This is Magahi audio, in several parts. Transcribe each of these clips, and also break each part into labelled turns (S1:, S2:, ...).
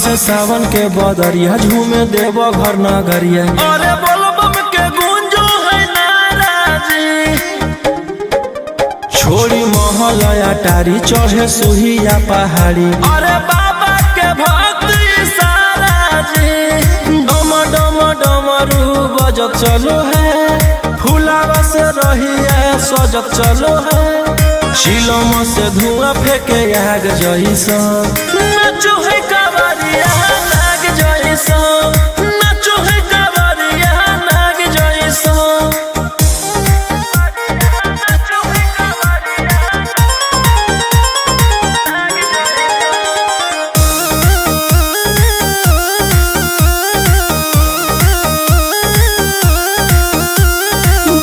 S1: बरसे सावन के बदरिया झूमे देव घर नगरिया। अरे बोलबम के गुंजो है नाराजी। छोड़ी महलया टारी चढ़े सुहिया पहाड़ी। अरे बाबा के भक्त सारा जी। डम डम डमरू बजत चलो है, फुलावा से रहिया सजत चलो है। शिलम से धुआं फेंके आग जैसा, नाचो है कांवरिया नाग जैसा, नाचो है कांवरिया नाग जैसा।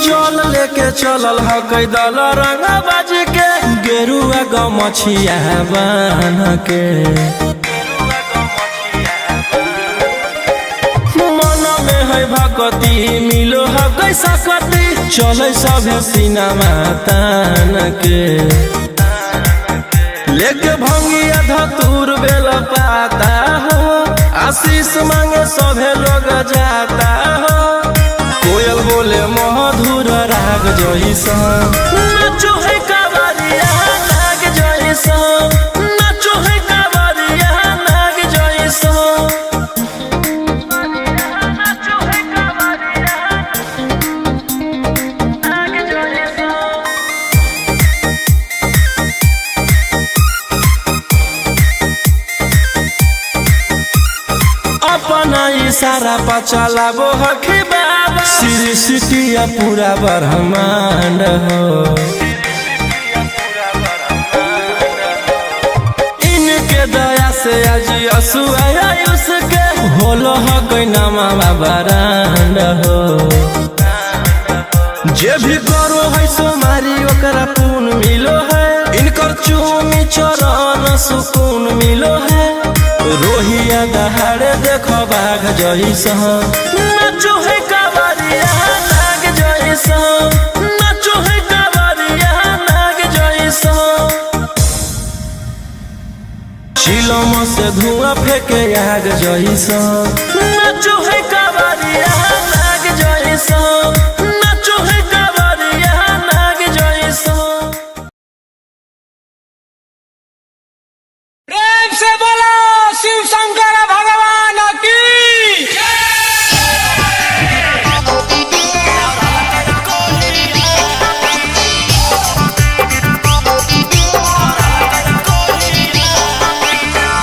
S1: जल लेके चलल ह कैदल रंगा बाज के, गेरुआ गमछिया बान्ह के। मन में है भक्ति मिलो ह कैसा कति, चले सभे सिनेमा तान के। लेके भंगिया धतूर बेल पाता हो, आशीष मांगे सभे लोग जाता हो। कोयल बोले मधुर राग जैसा, नाचो है कांवरिया नाग जैसा, नाचो है कांवरिया नाग जैसा। अपना इशारा पर चलाबो हखी बाबा, सृष्टि पूरा ब्रह्मांड हो। इनके दया से आज असुआयुष के होलो हकै नामा बारांड हो। जे भी करो है सोमारी ओकरा पुण्य मिलो है, इनकर चूमी चरण सुकून मिलो है। रोहिया दहाड़े देखो बाघ जैसा, नाचो है कांवरिया नाग जैसा, नाचो है कांवरिया नाग जैसा। शिलम से धुआं फेंके आग जैसा, नाचो है कांवरिया नाग जैसा, नाचो है कांवरिया नाग जैसा।
S2: प्रेम से बोलो शिव शंकर भगवान की।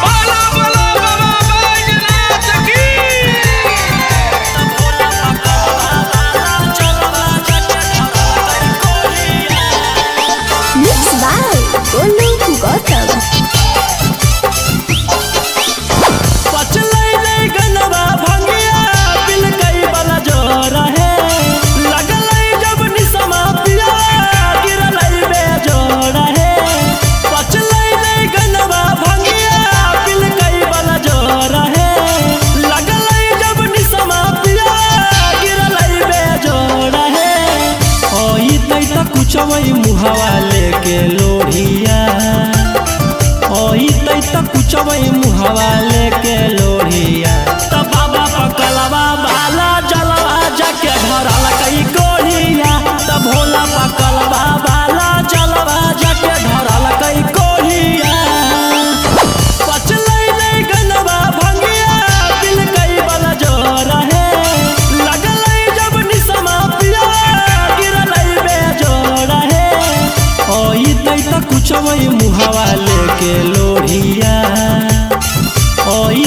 S2: बोलो बोलो बाबा बैजनाथ की।
S3: Mix by Golu Gautam.
S1: पचलै रे गनवा भंगिया पिलकै वाला जोर है, लगलै जब निसमा पिया गिरलै बेजोर है। पचलै रे गनवा भंगिया पिलकै वाला जोर है, लगलै जब निसमा पिया गिरलै बेजोर है। ओई तै त कुचवै मुहावा लेके लोढ़िया, ओई तै त कुचवै मुहावा लेके लोढ़िया। त बाबा पकलवा बाला जलवा जाके धरल कई कोढ़िया, त भोला पकलवा बाला जलवा जाके धरल कई कोढ़िया। पचलै रे गनवा भंगिया पिलकै वाला जोर है, लगलै जब निसमा पिया गिरलै बेजोर है। ओई तै त कुचवै मुहावा लेके लोढ़िया, ओई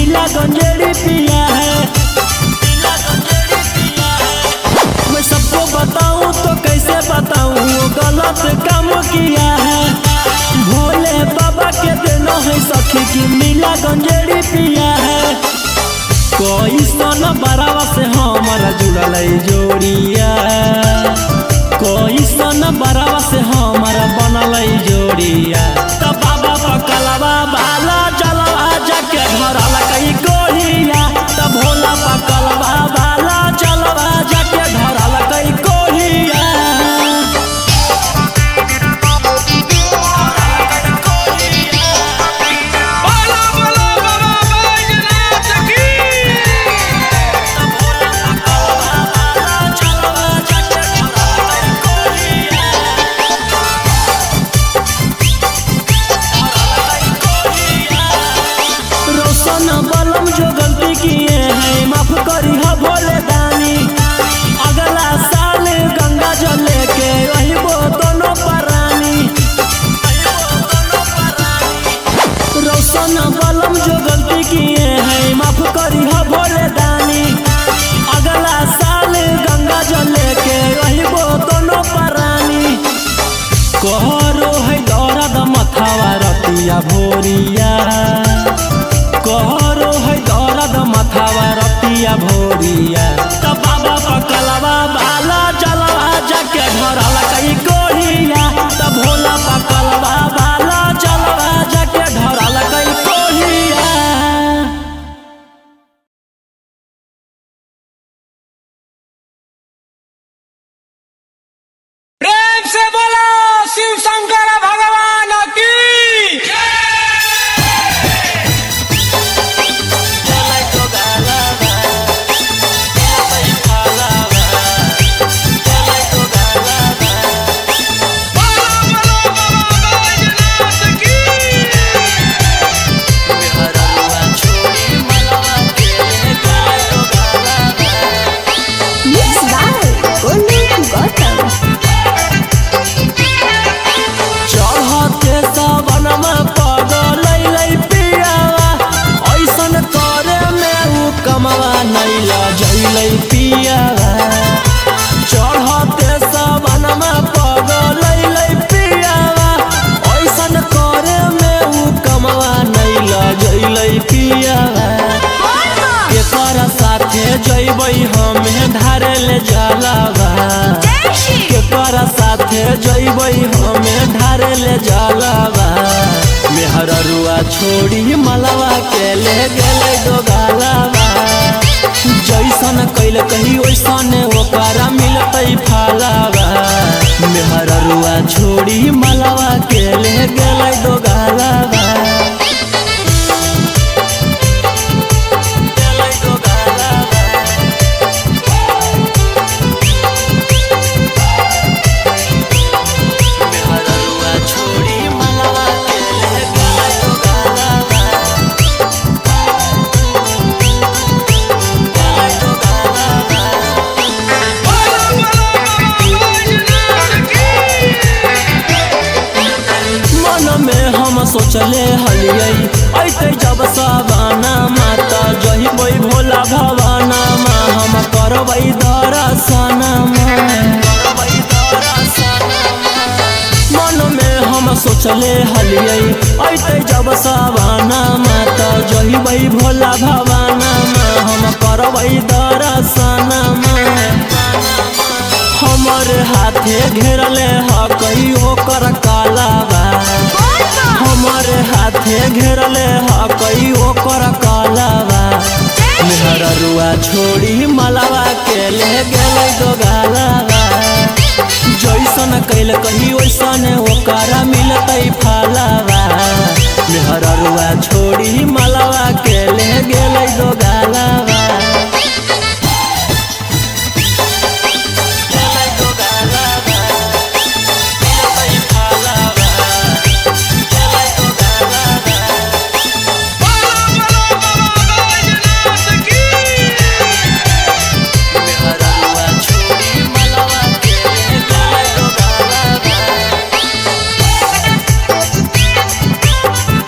S1: मिला गंजेड़ी पिया है। मिला गंजेड़ी पिया है। मैं सबको बताऊं तो कैसे बताऊं, वो गलत काम किया है। भोले बाबा के देनो है सखी की मिला गंजेड़ी पिया है। कोई सन बरावा से हमारा जुड़ल जोड़िया, कोई सन बरावा से हमारा बनल जोड़िया। त बाबा पकलवा बाला जलवा जाके धरल कई कोहिया। त भोला पकलवा बाला जलवा जाके धरल कई कोहिया।
S2: बोला बोला बाबा बैजनाथ की।
S1: रोशन बलम जो गलती किए हैं माफ करी हो भोले दानी। अगला साल गंगा जल लेके अहिबो दोनों परानी। रोशन बलम जो गलती किए हैं माफ करी हो भोले दानी। अगला साल गंगा जल लेके अहिबो दोनों परानी। कहरो है दर्द मथावा रतिया भोरिया, कहरो है दर्द मथावा रतिया भोरिया। त बाबा पकलवा बाला जलवा जाके धरल कई कोहिया। त भोला पकलवा बाला जलवा जाके धरल कई कोहिया।
S2: प्रेम से बोलो शिव शंकर भगवान की। बोला बोला बाबा बैजनाथ की।
S3: Mix by Golu Gautam.
S1: चढ़ते सावनमा पगल अइलै पियावा, ऐसन करे में उ कमवा नै लजैलै पियावा। चढ़ते सावनमा पगल अइलै पियावा, ऐसन करे में उ कमवा नै लजैलै पियावा। केकर साथे जइबै हमे ढारे ले जलवा, केकर साथे जइबै हमे ढारे ले जलवा। मेहररुआ छोड़ी मलवा के ले गेलै दोगालवा। जैसन कैल कही ओइसन ओकरा मिलतै फलवा। मेहररुआ छोड़ी मलवा के ले गेलै दोगालवा। गेलै दोगालवा। मेहररुआ छोड़ी मलवा के ले गेलै दोगालवा। गेलै दोगालवा।
S2: बोला बोला बाबा बैजनाथ की।
S1: मन में हम सोचले हलियै ऐते जब सवाना माता जहिबै भोला भवाना मा हम करबै दर्शना मा। मन में हम सोचले हलियै ऐते जब सवाना माता जहिबै भोला भवाना मा हम करबै दर्शना मा। हमर हाथे घेरले ह कई ओकर कालाबा, हमर हाथे घेरले ह कई ओकर कालाबा। मेहररुआ छोड़ी मलवा के ले गेलै दोगालवा। जैसन कैल कही ओइसन ओकरा मिलतै फलवा। मेहररुआ छोड़ी मलवा के ले गेलै दोगालवा। गेलै दोगालवा। मिलतै फलवा। गेलै दोगालवा।
S2: बोला बोला बाबा बैजनाथ की।
S1: मेहररुआ छोड़ी मलवा के ले गेलै दोगालवा।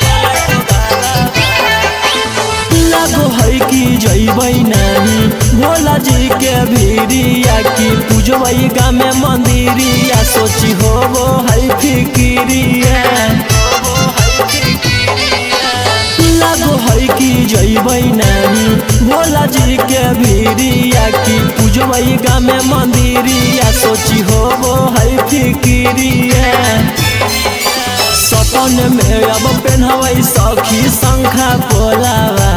S1: गेलै दोगालवा। जइबै नाही भोला जी के भीरिया की पूजबै गामे मंदिरिया सोची होबो है फिकिरिया। लागो है कि जइबै नाही भोला जी के भीरिया की पूजबै गामे मंदिरिया सोची होबो है फिकिरिया। सपन में अब पेन्हबै सखी शंखा पोलावा,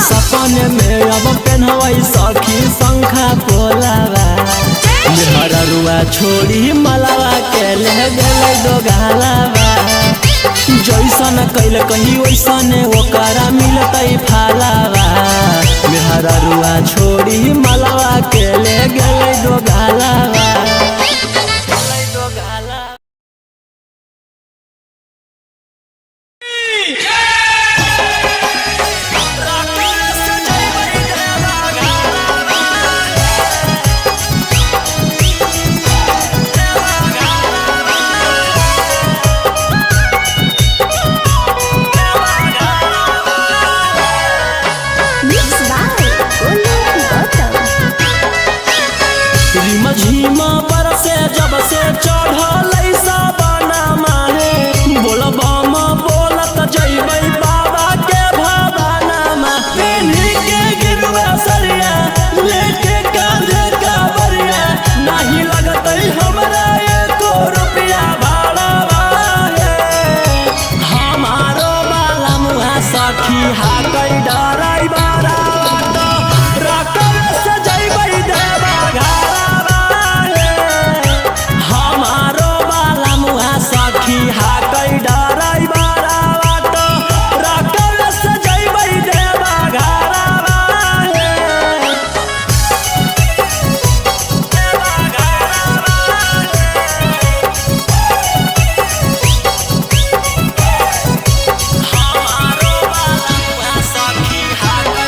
S1: सपन में अब पेन्हबै सखी शंखा पोलावा। मेहररुआ छोड़ी मलावा के ले गेलै दोगालावा, जैसन कैल कही वैसन ओकरा मिलतै फालावा। मेहररुआ छोड़ी मलावा के ले गेलै दोगालावा।
S3: Mix by Golu Gautam.
S1: रिम झिम बरसे जब से चढ़ल साबना मारे, बोलबम बोलत जइबै बाबा के भवाना। पेन्ही के गिरुआ सरिया लेके कांधे कांवरिया, नाही लगतै हमरा एको रुपया भाड़ावा हे। हमारो बाला मुहा सखी हाकै डराइ बारावा राकल से जइबै देवा घरवा हे। हमारो बाला मुहा सखी हाकै डराइ बारावा राकल से जइबै देवा घरवा हे। देवा घरवा हमारो बाला मुहा सखी हाकै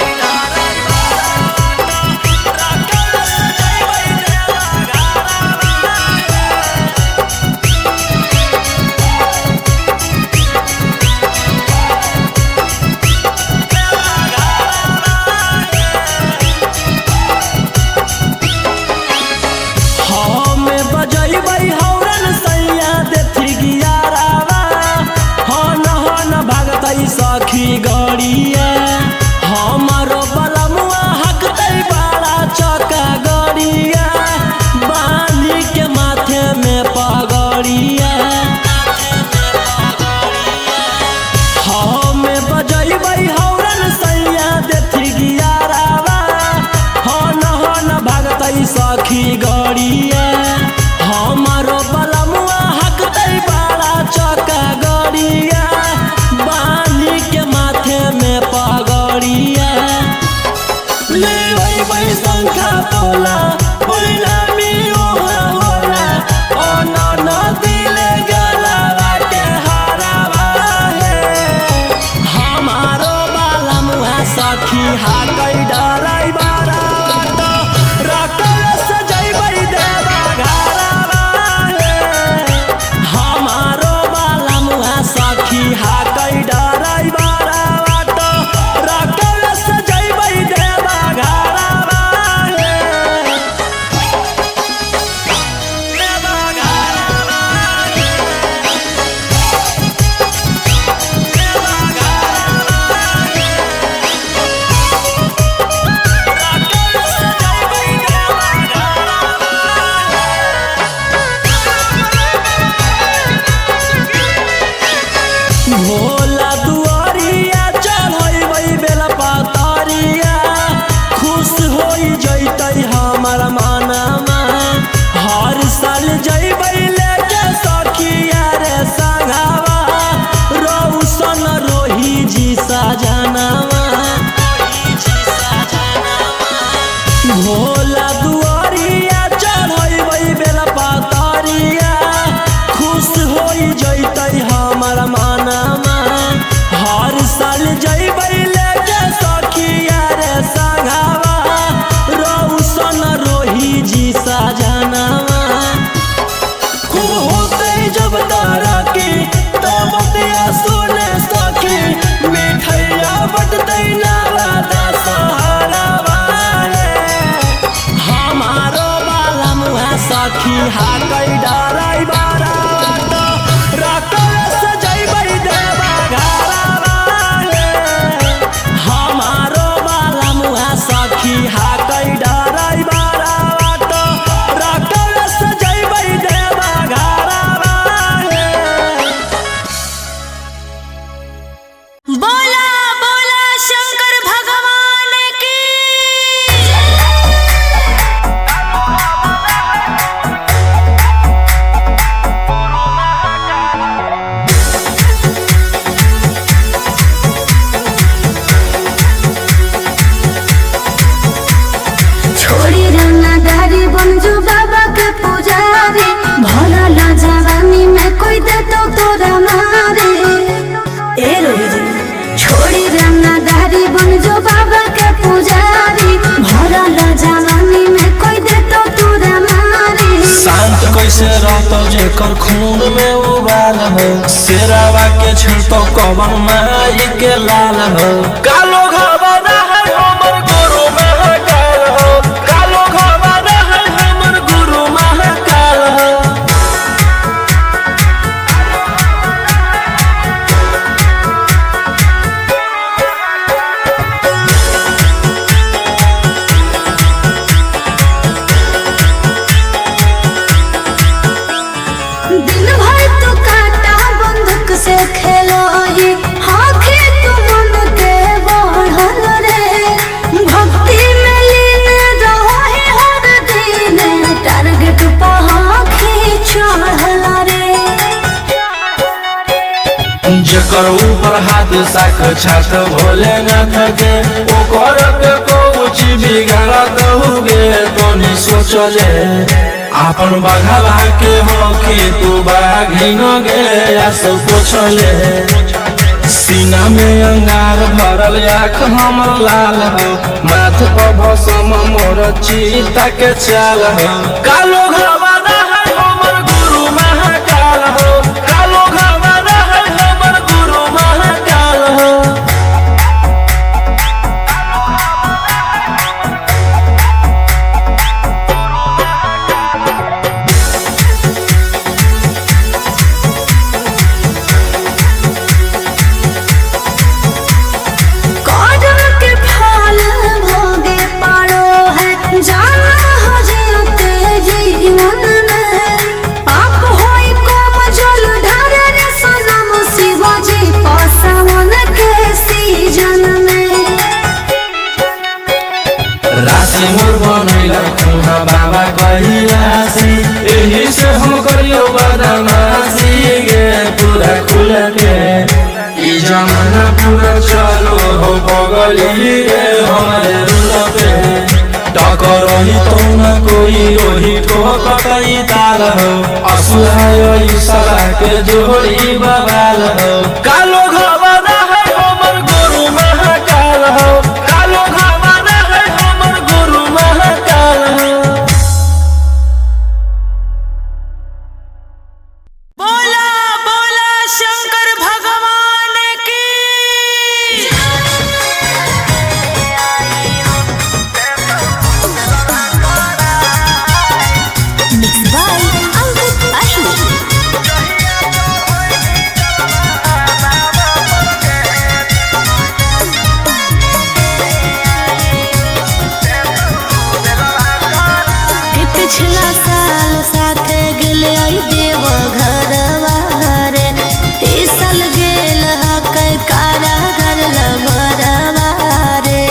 S1: जेकर खून में उबाल हो। शेरावा के छिलतो कवन माई के लाल हो। कालो घबरा है हमर गुरु महाकाल हो। कालो घबरा है हमर गुरु महाकाल हो।
S3: दिन भर तू काटा बंदूक से खेलोही, हाथे तू मन के बढ़ल रे। भक्ति में लीन रहे हर दिन, टारगेट पर आँखें चढ़ल रे।
S1: जकर ऊपर हाथ साक्षात भोलेनाथ के, ओकर के कुछ बिगाड़त होगे तनी सोचले। आपन बघवा के होखी तू बाघिन गे आस पोछले। सीना में अंगार भरल आँख हमर लाल हो। माथ पर भसम मोर चीता के चाल हो। कालो घबरा है हमर गुरु महाकाल हो। कालो घबरा है हमर गुरु महाकाल हो।
S3: कर्म के फल भोगे पारो है, जाना हो जियते जीवन में। पाप होई कम जल ढारे रे सनम, शिवजी पासवन के सीजन में।
S1: राशि मोर बनैला खुहा बाबा कैलासी, एही से हम करियो बदमाशी गे पूरा खुल के। ई जमाना पूरा चलो हो बगली रे हमारे रुल पे। टकरही तो न कोई रोही ठोकतई ताल हो। असुहाय साला के जोड़ी बवाल हो। कालो घबरा है हमर गुरु महाकाल हो। कालो घबरा है हमर गुरु महाकाल हो।
S2: बोला बोला शंकर भगवान की।
S3: Mixed by Ankit Ahir.
S4: के पिछला साल साथे गेले आई देव घरवा रे, ई साल गेल हकै कारागार लभरवा रे।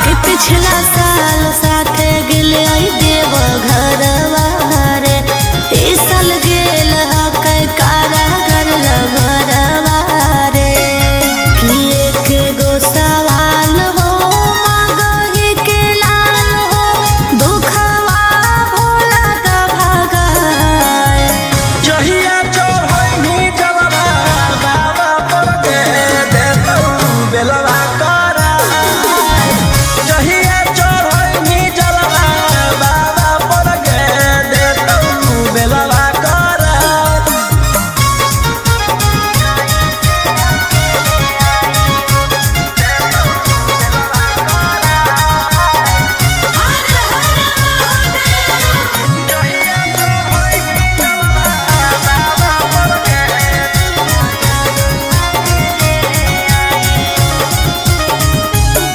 S4: के पिछला साल साथे गेले आई देव घरवा रे, ई साल गेल हकै कारागार लभरवा रे। कि एक गो सवाल हो मांगहि के लाल हो, दुखवा भोला का भगाए।
S1: जहिया चढ़ैनी जलवा बाबा पर गे देतौ बेलवा करा। जहिया चढ़ैनी जलवा बाबा पर गे देतौ बेलवा करा।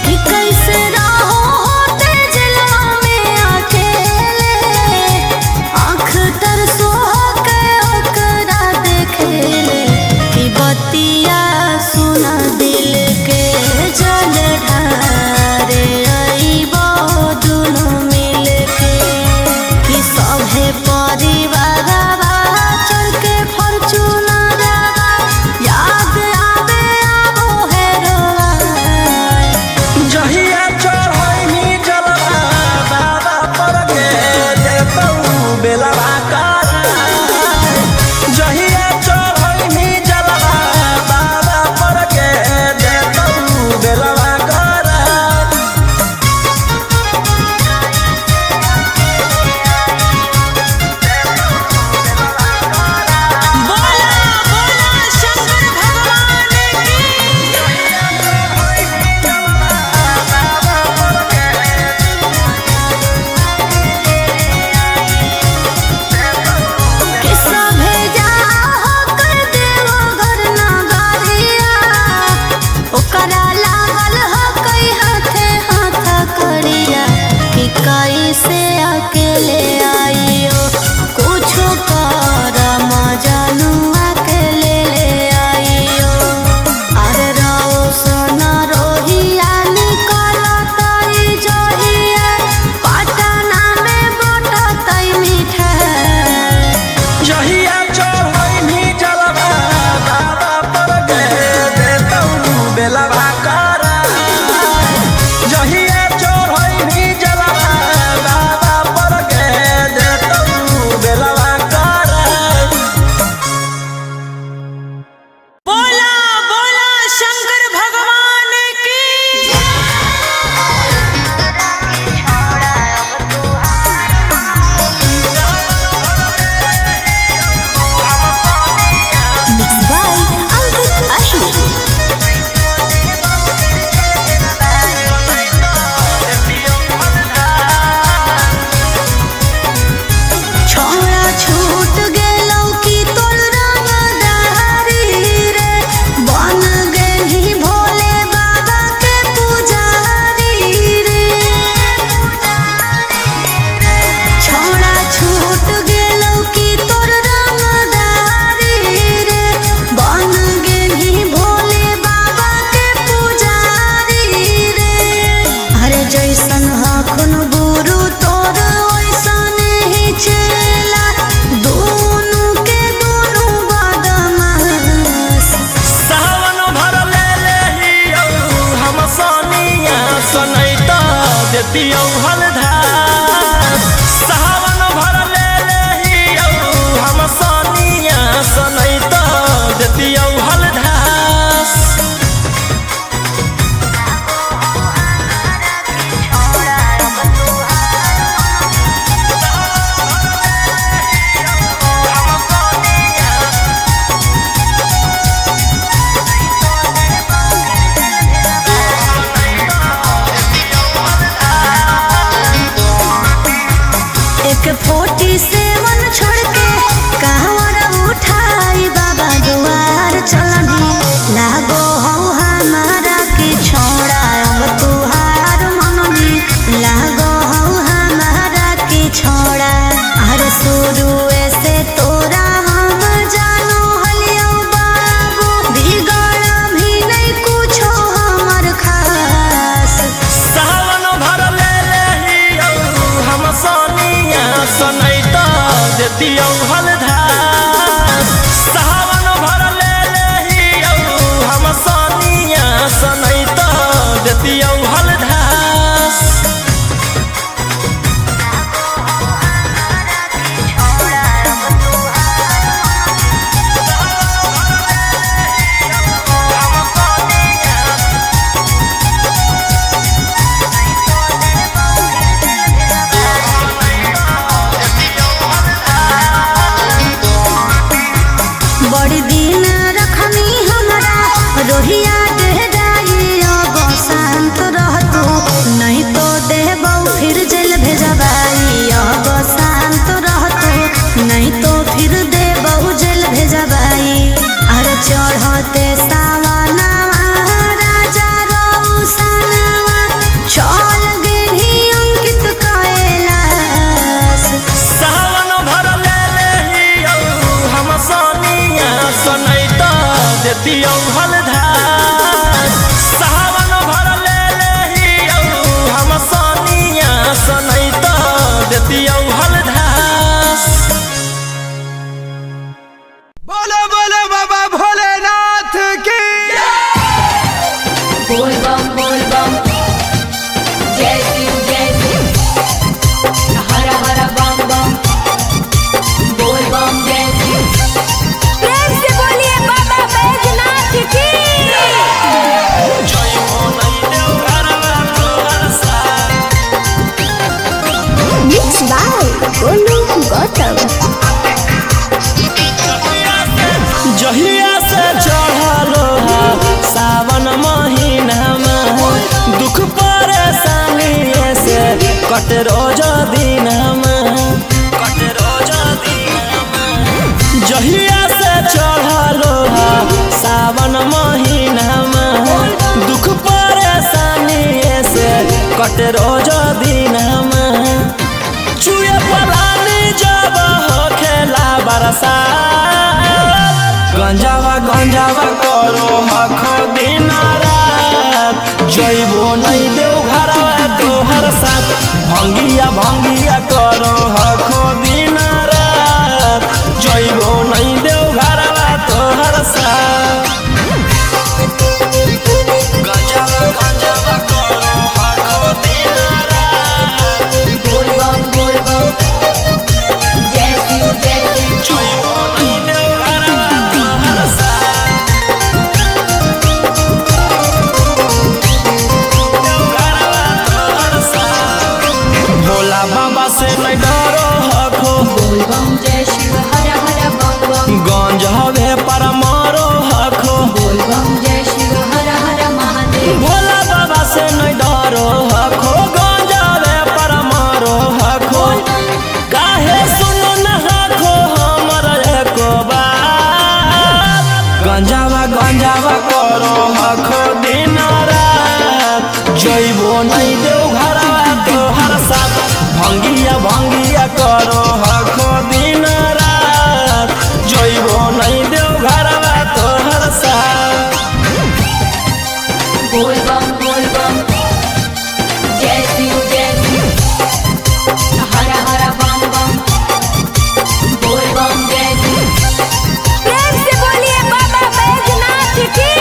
S4: कि कैसे रहो होते जलवा में अकेले, आँख तरसो के ओकरा देखेले। कि बतिया सुना दिल के जल ढारे अइबो दुनू मिल के। कि सभे परिवारवा चढ़ के फॉर्च्यूनरवा, याद आवे आबो है रोआए।
S1: जहिया चढ़ैनी जलवा बाबा पर गे देतौ बेलवा करा। जहिया चढ़ैनी जलवा बाबा देतियौ हलधास। सावन भर ले लेहियौ हम सोनिया सनै त देतियौ हलधास।
S3: एक फोर्टी सेवन छोड़ के कहवर उठाई बाबा दुआर चलनी लागो हौ हमारा के छोड़ा अब तुहार मननी लागो हौ हमारा के छोड़ा। अरे शुरू से तोरा हम जानो हलियो बाबू बिगड़ भी नहीं कुछो हमर खास।
S1: सावन भर ले लेहियौ हम सोनिया सनै त देतियौ हलधास। सावन भर ले लेहियौ हम सोनिया सनै त देतियौ हलधास।
S3: बड़ी दिन रखनी हमरा रोहिया डेराई अब शांत रहतू नहीं तो देबौ फिर जेल भेजबाई। अब शांत रहतू नहीं तो फिर देबौ जेल भेजबाई। अरे चढ़ते सावनवा राजा रौसनवा चल गेली अंकित कैलाश।
S1: सावन भर ले लेहियौ हम सोनिया सनै त देतियौ हलधास। सावन भर ले लेहियौ हम सोनिया सनै त देतियौ हलधास।
S2: बोलो बोलो बाबा भोलेनाथ की।
S5: बोल बम बोल बम जय शिव जय शिव हर हर बम बम बोल बम जय शिव।
S4: प्रेम से बोलिए बाबा बैजनाथ की।
S3: Mix by Golu Gautam.
S1: जहिया से चढ़ल सावन महीनामा दुख परेशानी से कट रोज दिनमा कट रोज दिनमा। जहिया से चढ़ल सावन महीनामा दुख परेशानी से कट रोज दिनमा। चुए पलानी जब होखेला बरसात गंजावा गंजावा करो हखो दिन रात जइबो नहीं देव घरवा तोहर साथ। भंगिया भंगिया करो हखो दिन रात जइबो नहीं देव घरवा तोहर साथ। गंजावा गंजावा करो हखो दिन रात
S5: बोल बम जय शिव जय शिव
S1: जइबो नहीं देव घरवा तोहर साथ। भोला बाबा से नहीं डरो हखो
S5: बोल बम जय शिव हर हर बम बम
S1: गंज हवे पर मारो हखो।
S5: बोल बम जय शिव हर हर महादेव
S1: भोला बाबा से नहीं डरो हखो गंज हवे पर मारो हखो। काहे सुनो न हखो हमर एको बात गंजावा गंजावा करो हखो दिन रात जइबो नहीं देव घरवा तोहर साथ। भंगिया भंगिया करो हखो दिन रात जइबो नहीं देव घरवा तोहर साथ।
S5: बोल बम जय शिव जय शिव हर हर बम बम बोल बम जय शिव।
S4: प्रेम से बोलिए बाबा बैजनाथ की।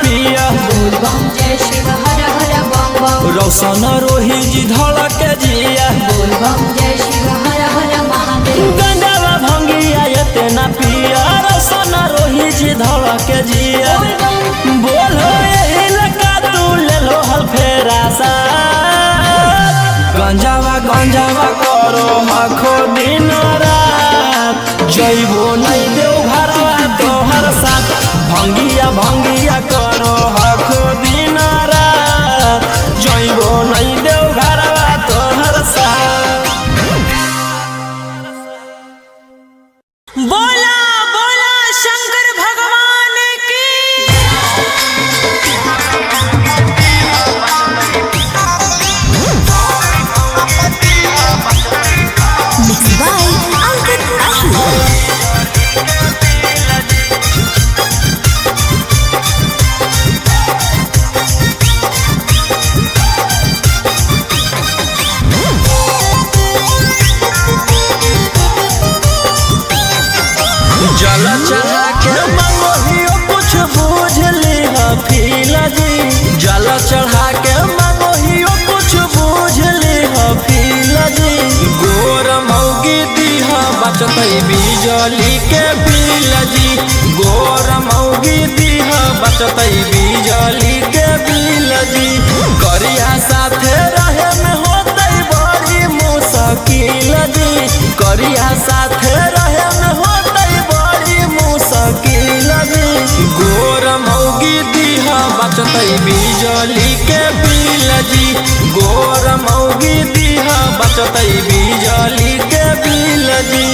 S1: पिया।
S5: बोल बम जय शिव हर हर बम बम।
S1: रोशन रोही जी धड़क जिया।
S5: बोल बम जय शिव हर हर महादेव।
S1: गंजावा भंगिया एते ना पिया, रोशन रोही जी धड़क जिया।
S5: बोल बम
S1: बोलो यही लगा तू ले लो हल फेरा सा। गंजावा गंजावा करो हखो दिन रात, जइबो नहीं देव घरवा तोहर साथ। भंगिया भंगिया करो हखो दिन रात, जइबो नहीं देव घरवा तोहर साथ।
S2: बोला बोला शंकर भगवान की।
S4: मिक्स बाय अंकित आही।
S1: जल चढ़ा के मंगोहियो कुछ बूझ ली फीला जी। जल चढ़ा के मंगोहियो कुछ बूझ ली फीला जी। गोर मौगी दीह बचतई बिजली के बिल जी। गोर मौगी दीह बचतई बिजली के बिल जी। करिया साथे रहे में होतई बड़ी मुश्किल जी। करिया साथे रहे में होतई बड़ी मुश्किल जी। गोर मौगी दीह बचतई बिजली के बिल जी। गोर मौगी दीह बचतई बिजली के बिल जी।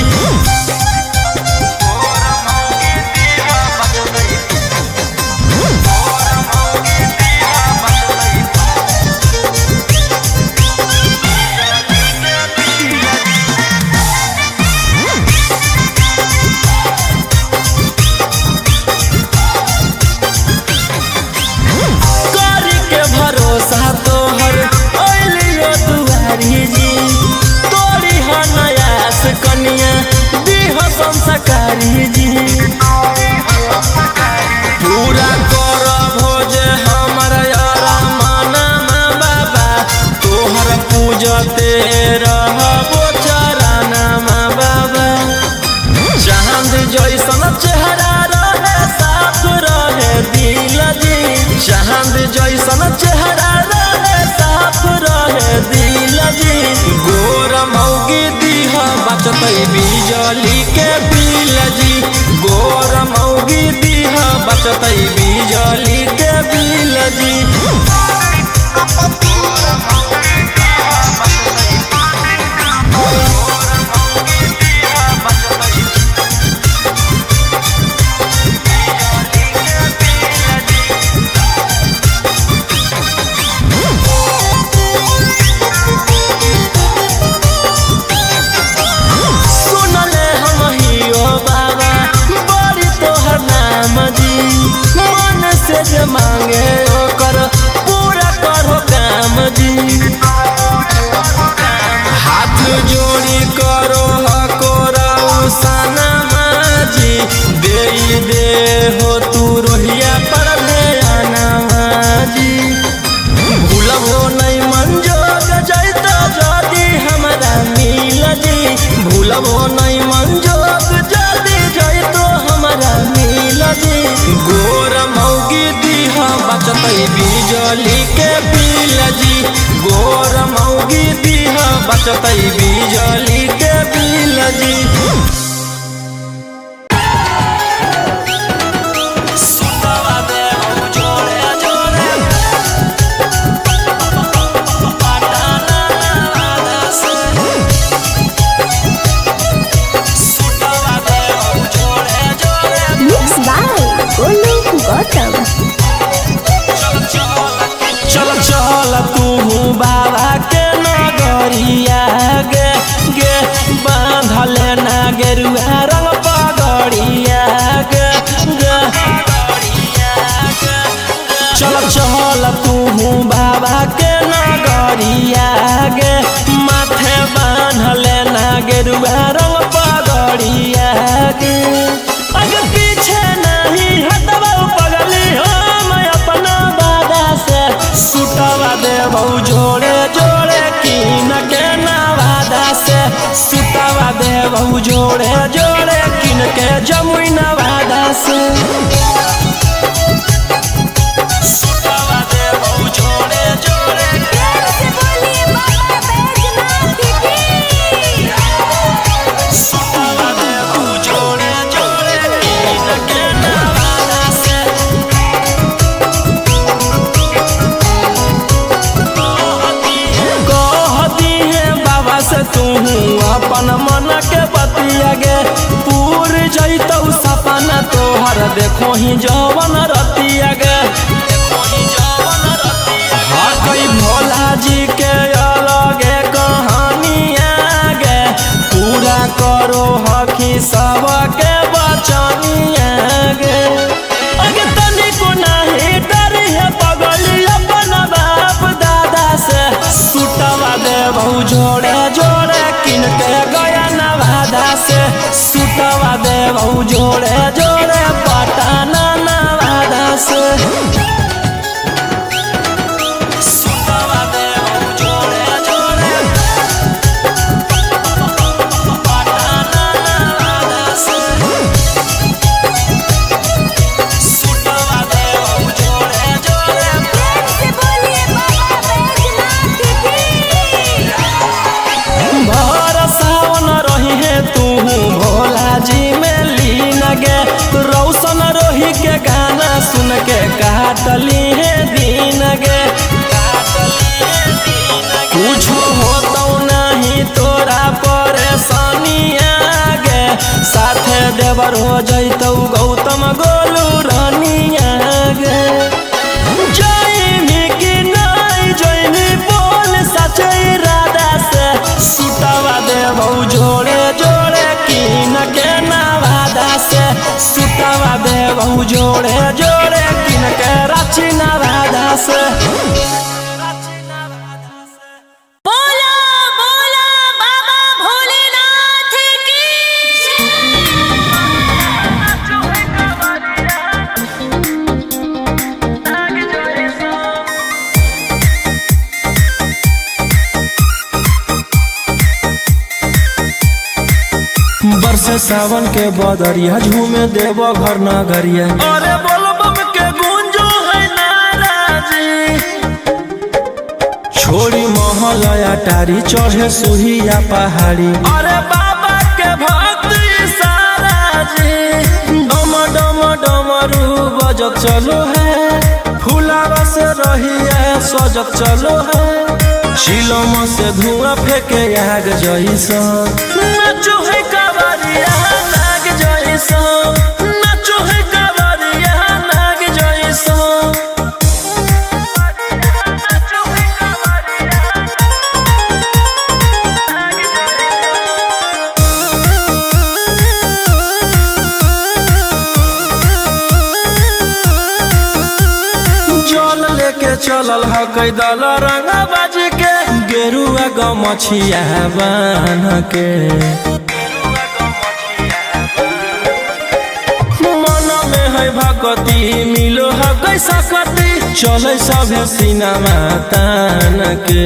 S1: कर के भरोसा तोहर अइलियो दुआरी जी। तोरी ह नयास कनिया दीह संस्कारी जी। पूरा कर भोज हमर अरमानमा बाबा, तोहर पूजते रहबो चरणमा बाबा। चांद जैसन चेहरा रहे साफ रहे दिल जी। चांद जैसन चेहरा रहे साफ रहे दिल जी। गोर मौगी दीह बचतई बिजली के बिल जी। गोर मौगी दीह बचतई बिजली के बिल जी। सुनले हम हियो बाबा बड़ी तोहर नाम जी। मन से जे मांगे ओकर पूरा करो काम जी। हाथ जोड़ी करो हकोराउ सनमा जी। दे दे हो तू रोहिया पर ले आना जी। भूलबो नहीं मंजोग जैतो जदी हमरा मिल जी। भूलबो नहीं मंजोग जदी जैतो हमरा मिल जी। गोर मौगी दीह बचतई बिजली के बिल जी। गोर मौगी दीह बचतई बिजली के बिल जी। सुतवा देहु जोड़े जोड़े पटाना से। सुतवा देहु जोड़े जोड़े।
S4: Mix by Golu Gautam.
S1: चल चल तू बाबा के नगरिया गे गे। बांधल ना गेरुआ रंग पगड़िया गे गे। चल चल तू बाबा के नगरिया गे। माथे बांधल ना गेरुआ रंग पगड़िया गे। अगर पीछे नहीं हटबा पगली हम जोड़े जोड़े किन के जमुई नवादा से। सुतवा देबौ जोड़े जोड़े।
S4: प्रेम से बोलिए बाबा बैजनाथ की।
S1: सुतवा देबौ जोड़े जोड़े किन के नवादा से। कहती है बाबा से तू अपन मन के बतिया गे, पूर जैतौ सपना तोहर देखो ही जवन रतिया गे। हाँ कई भोला जी के अलगे कहानी गे, पूरा करो हखी सबके बचनिया गे। अगे तनिको नाही डरी है पगली अपन बाप दादा से। सुतवा देबौ जोड़े जोड़े किन के गया नवादा से। सुतवा देबौ जोड़े जोड़े पटना नवादा से। सुतवा देबौ जोड़े जोड़े पटना नवादा से। सुतवा देबौ जोड़े जोड़े।
S4: प्रेम से बोलिए बाबा बैजनाथ की।
S1: भर सावन रही है तू भोला जी में लीन गे, रौशन रोही के गाना सुन के काटली है दिन गे। कुछ होतौ नहीं तोरा परेशानी गे, साथे देवर हो जैतौ गौतम गोलू रानिया गे। जैनी कि नहीं जैनी बोल सचे इरादा से। सुतवा देबौ जोड़े जोड़े किन के नवादा से। सुतवा देबौ जोड़े जोड़े किन के रांची नवादा से।
S4: बोला बोला बाबा भोलेनाथ की।
S1: बरसे सावन के बदरिया झूमे देवो घर नगरिया, अरे बोल बम के गुंजो है नाराजी। छोड़ी महलया टारी चढ़े सुहिया पहाड़ी, अरे बाबा के भक्त सारा जी। डम डम डमरू बजत चलो है, फुलावा से रहिया सजत चलो है। शिलम से धुआं फेंके आग जैसा, नाचो है कांवरिया नाग जैसा। नाचो है कांवरिया नाग जैसा। जल लेके चलल हकै दल रंगा बाज के, गेरुआ गमछिया बान्ह के। मन में है भगती मिलो हकै सकती, चलै सभे सिनेमा तान के।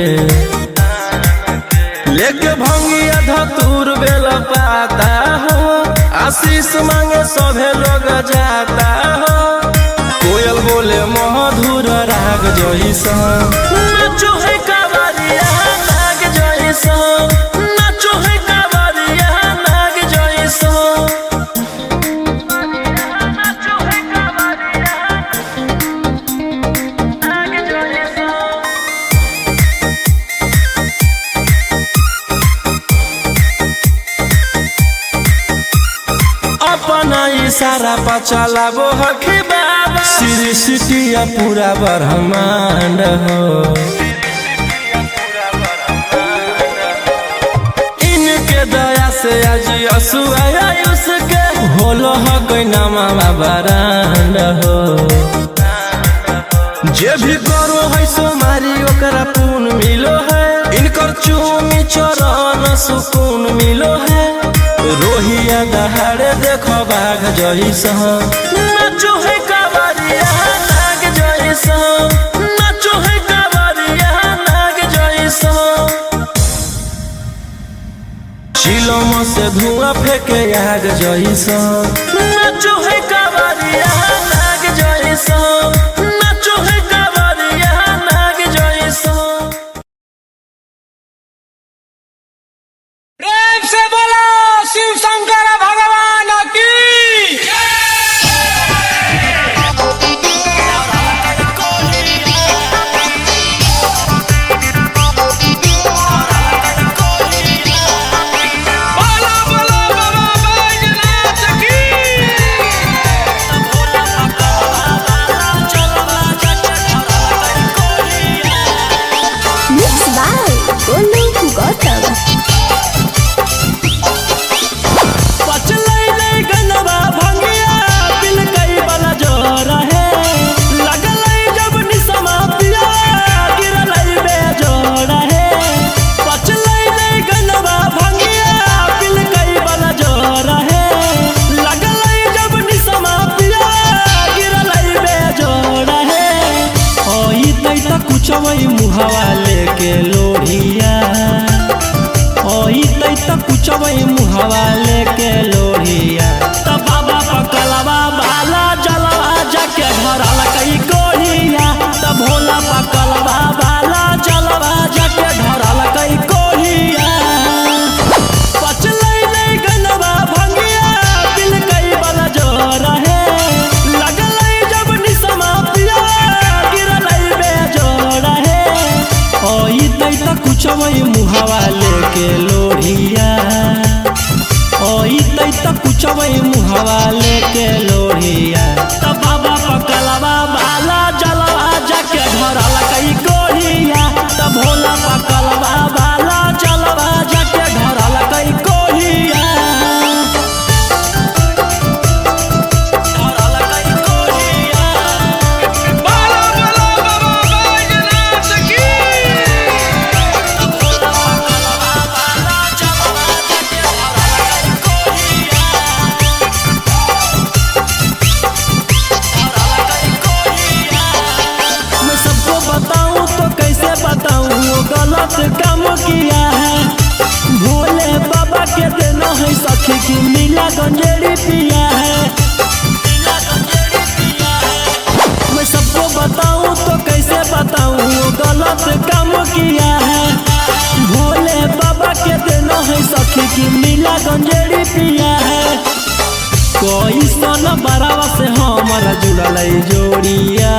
S1: लेके भंगिया धतूर बेल पाता हो, आशीष मांगे सभे लोग जाता हो। कोयल बोले मधुर राग जैसा, नाचो है कांवरिया नाग जैसा। नाचो है कांवरिया नाग जैसा। अपना इशारा पर चलाबो हखी बाबा, सृष्टि पूरा ब्रह्मांड हो। इनके दया से आज असुआ उसके होलो हकै नामा बरांड हो। जे भी करो है सोमारी ओकरा पुण्य मिलो है, इनकर चूमी चरण सुकून मिलो है। रोहिया दहाड़े देखो बाघ जैसा, नाचो है कांवरिया नाग जैसा। नाचो है कांवरिया नाग जैसा। शिलम से से धुआं फेंके आग जैसन। नाचो है कांवरिया नाग जैसन, नाचो है कांवरिया नाग जैसन।
S2: प्रेम से बोलो शिव शंकर भगवान की। बोलो बोलो बाबा बैजनाथ की।
S4: Mix by Golu Gautam.
S1: पचलै नै गनवा भंगिया पिलकै वाला जोर है, लगलै जब निसमा पिया गिरलै बेजोर है। पचलै नै गनवा भंगिया पिलकै वाला जोर है, लगलै जब निसमा पिया गिरलै बेजोर है। ओई तै त कुछवै मुहावा लेके लोढ़िया, ओई तै त कुछवै मुहावा लेके लोढ़िया। त बाबा पकलवा बाला जलवा जाके धरल कई कोहिया, त भोला पकलवा बाला जलवा जाके धरल कई कोहिया। पचलै नै गनवा भंगिया पिलकै वाला जोर है, लगलै जब निसमा पिया गिरलै बेजोर है। ओई तै त कुछवै मुहावा लेके लोढ़िया, ओई तै त कुछवै मुहावा लेके लोढ़िया। त बाबा पकलवा बाला जलवा जाके धरल कई कोहिया, त भोला पकलवा बाला जलवा जाके धरल कई कोहिया। धरल कई कोहिया।
S2: बोलो बोलो बाबा बैजनाथ की।
S1: मैं सबको बताऊं तो कैसे बताऊं वो गलत काम किया है। भोले बाबा के देना है सखी की नीला गंजेड़ी पिया है। मैं सबको बताऊं तो कैसे बताऊं वो गलत काम किया है। भोले बाबा के देना है सखी की नीला गंजेड़ी पिया है। कोई सन बरावा से हमारा जुड़ल जोड़िया,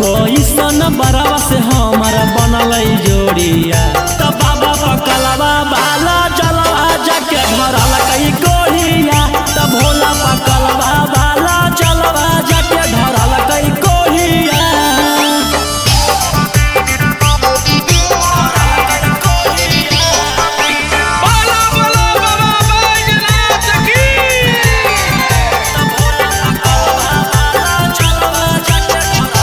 S1: कोई सन बरावा से हमारा बनल जोड़िया। त बाबा पकलवा बाला जलवा जाके धरल कई कोहिया, त भोला पकलवा बाला जलवा जाके धरल कई कोहिया।
S2: बोलो बोलो बाबा बैजनाथ की।
S1: भोला पकलवा बाला जलवा जाके धरल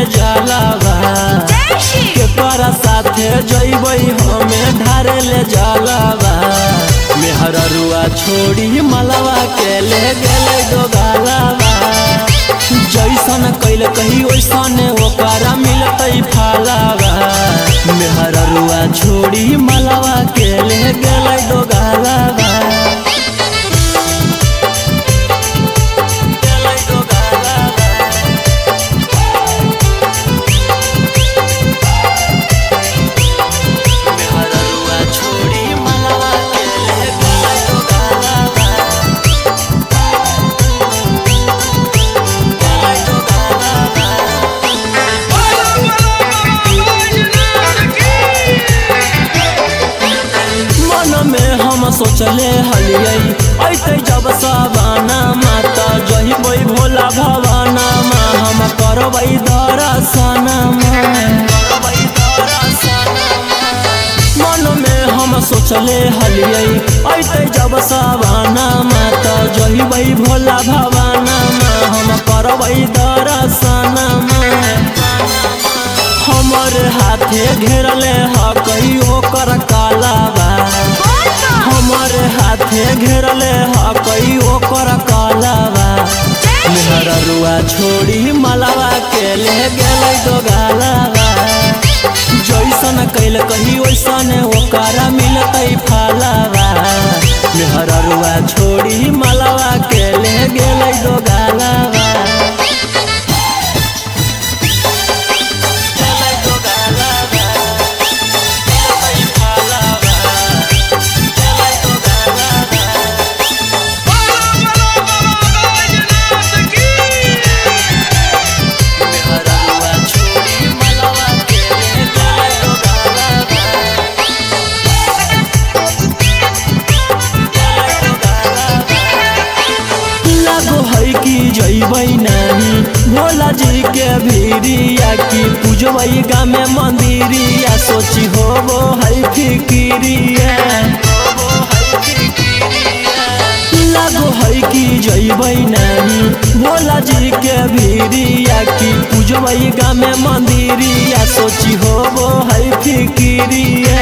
S1: ले जलवा। केकरा साथे जइबै हमें ढारे ले जलवा। मेहररुआ छोड़ी मलवा के ले गेलै दोगालवा। जैसन कैल कही ओइसन ओकरा मिलतै फलवा। मेहररुआ छोड़ी मलवा के ले गेलै दोगालवा। गेलै दोगालवा। मेहररुआ छोड़ी मलवा के ले गेलै दोगालवा। गेलै दोगालवा। मन में हम सोचले हलियै ऐते जब सबाना माता जइबै भोला भवाना मा हम करबै दर्शना मा। मन में हम सोचले हलियै ऐते जब सबाना माता जइबै भोला भवाना मा हम करबै दर्शना मा। हमर हाथे घेरले हकै ओकर कालाबा। हमर हाथे घेरले हकै ओकर कालाबा। मेहररुआ छोड़ी मलवा के ले गेलै दोगालवा। जैसन कैल कही ओइसन ओकरा मिलतै फलवा। मेहररुआ छोड़ी मलवा के ले गेलै दोगालवा। गेलै दोगालवा। मिलतै फलवा। गेलै दोगालवा। मेहररुआ छोड़ी मलवा के ले गेलै दोगालवा। गेलै दोगालवा। लागो है कि जइबै नाही भोला जी के भीरिया की पूजबै गामे मंदिरिया सोची होबो है फिकिरिया। लागो है कि जइबै नाही भोला जी के भीरिया की पूजबै गामे मंदिरिया सोची होबो है फिकिरिया।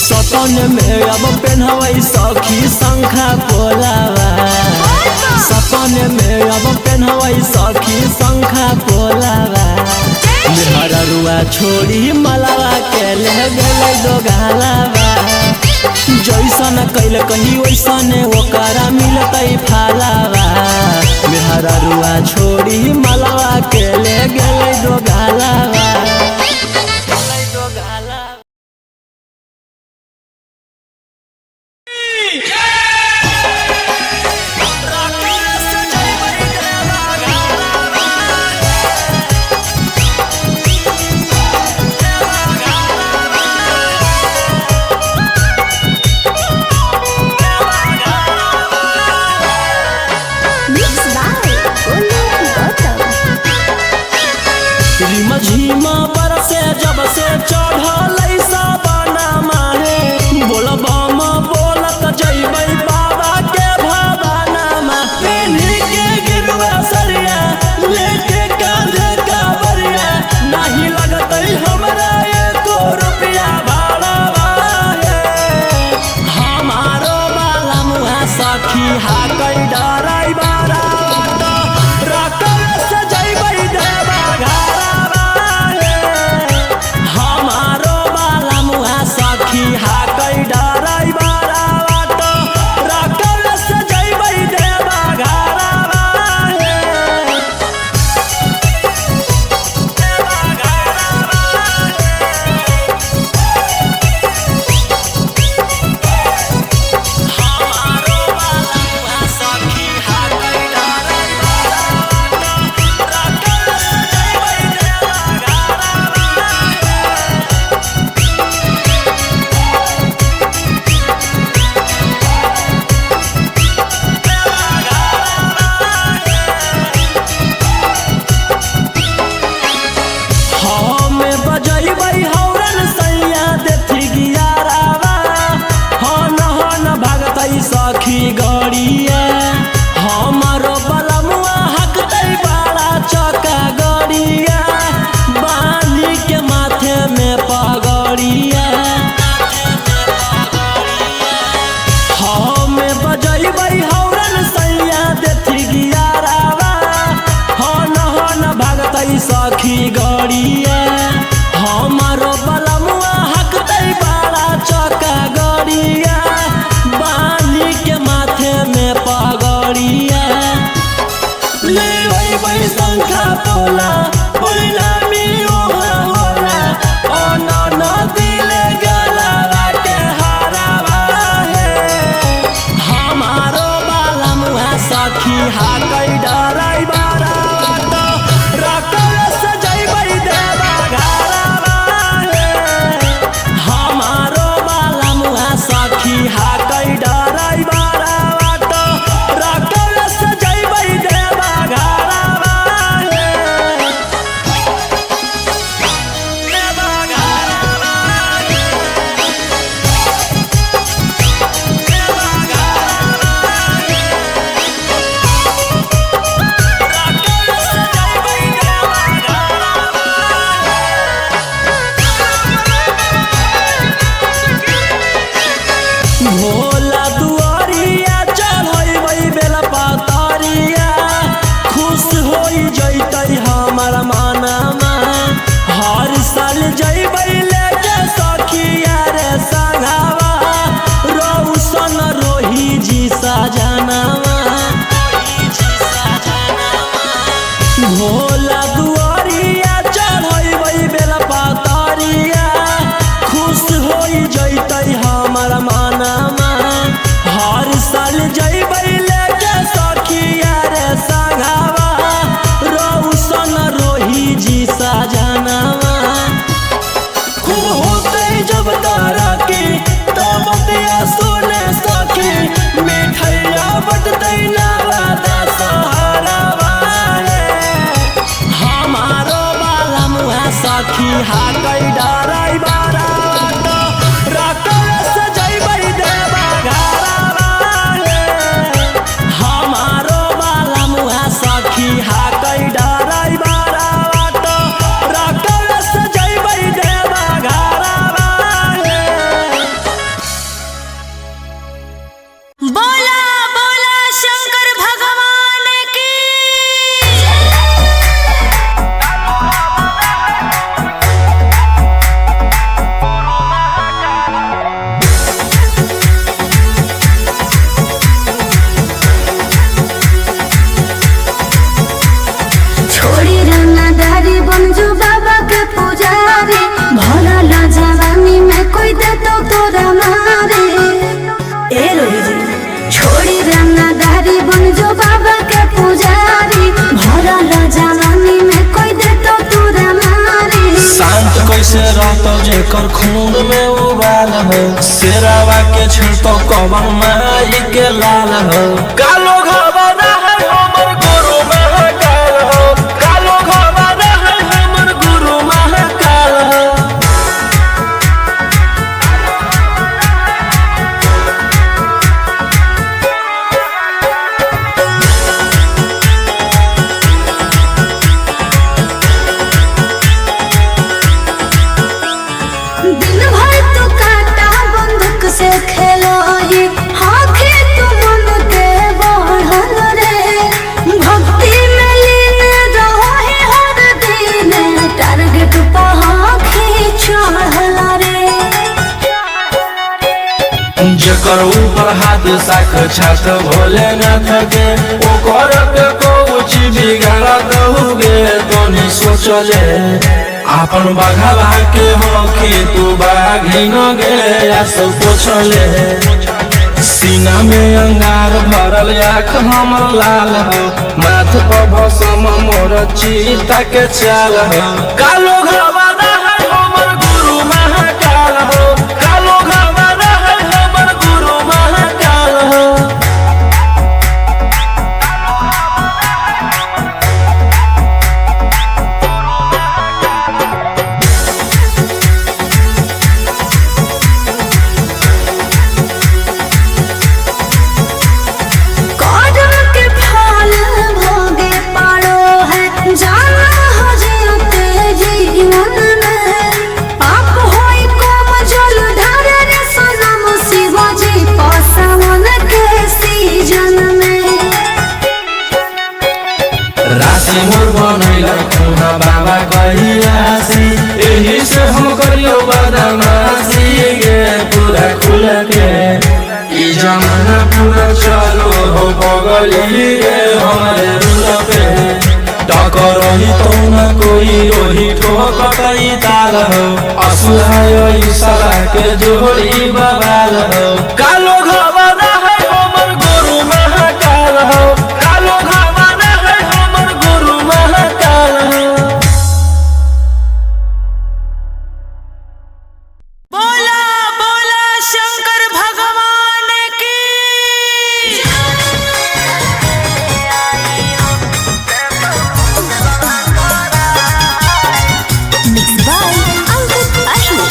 S1: सतन में अब पेन्हबै सखी शंखा पोलावा। सपन में अब पेन्हबै सखी शंखा पोलावा। मेहररुआ छोड़ी मलवा के ले गेलै दोगालवा। जैसन कैल कही ओइसन ओकरा मिलतै फलवा। मेहररुआ छोड़ी मलवा के ले गेलै दोगालवा। गेलै दोगालवा।
S3: Mix by Golu Gautam.
S1: रिम झिमा बरसे जब से चढ़ल सबाना माहे बोलबम बोलत जइबै बाबा के भवाना मा। पेन्ही के गिरुआ सरिया लेके कांधे कांवरिया नाही लगतै हमरा एको रुपया भाड़ावा हे। हमारो बाला मुहा सखी हाकै डराइ बारावा त रकम से जइबै देवा घरवा हे। हमारो बाला मुहा सखी हाकै डराई बारा रकल से जइबै देवा घरवा रे। हमारो बाला मुहा सखी हाकै डराई बारा रकल से जइबै देवा घरवा रे।
S4: बोला बोला शंकर भगवान की।
S3: छोड़ी रंगदारी बनजू बाबा के पुजारी, भरल जवानी में कोई दे तो तोरा मारे। ए रोही जी, छोड़ी रंगदारी बनजू बाबा के पुजारी, भरल जवानी में कोई दे तो तोरा मारे।
S1: शांत कैसे रहतो जेकर खून में उबाल हो, शेरावा के छिड़तो कवन माई के लाल हो। कालो घबरा है हमर गुरु महाकाल हो, कालो घबरा है हमर गुरु महाकाल हो।
S3: दिन भर तू कांटा बंदूक से खेलोही, हाथे तू मन के बढ़ल रे। भक्ति में लीन रहोही हर दिन, टारगेट पर आँखी चढ़ल रे।
S1: जेकर ऊपर हाथ साख छात भोलेनाथ के, ओकर के कुछ बिगाड़ दहुगे तोनी सोचले। आपन बाघवा के होखी तू बाघिन गे आसो पोछले। सीना में अंगार भरल आँख हमर लाल हो, माथ पर भसम मोर चीता के चाल हो। कालो घबरा है हमर गुरु महाकाल हो, कालो घबरा है हमर गुरु महाकाल हो।
S3: कर्म के फल भोगे पड़ो है, जाना हो जियते जीवन में। पाप होई कम जल ढारे रे सनम, शिवजी पसावन के सीजन में।
S1: राशि मोर बनैला खुना बाबा कैलासी, एही से हम करियो बदमाशी गे पूरा खुल के। ई जमाना पूरा चलो हो बगली गे हमारे रूल पे, टकर रही तो न कोई रोही ठोकतई ताल हो, असुहाय ई साला के जोड़ी बवाल हो। कालो घबरा है हमर गुरु महाकाल हो, कालो घबरा है हमर गुरु महाकाल हो।
S4: बोला बोला शंकर भगवान की। Mix by Ankit Ahir.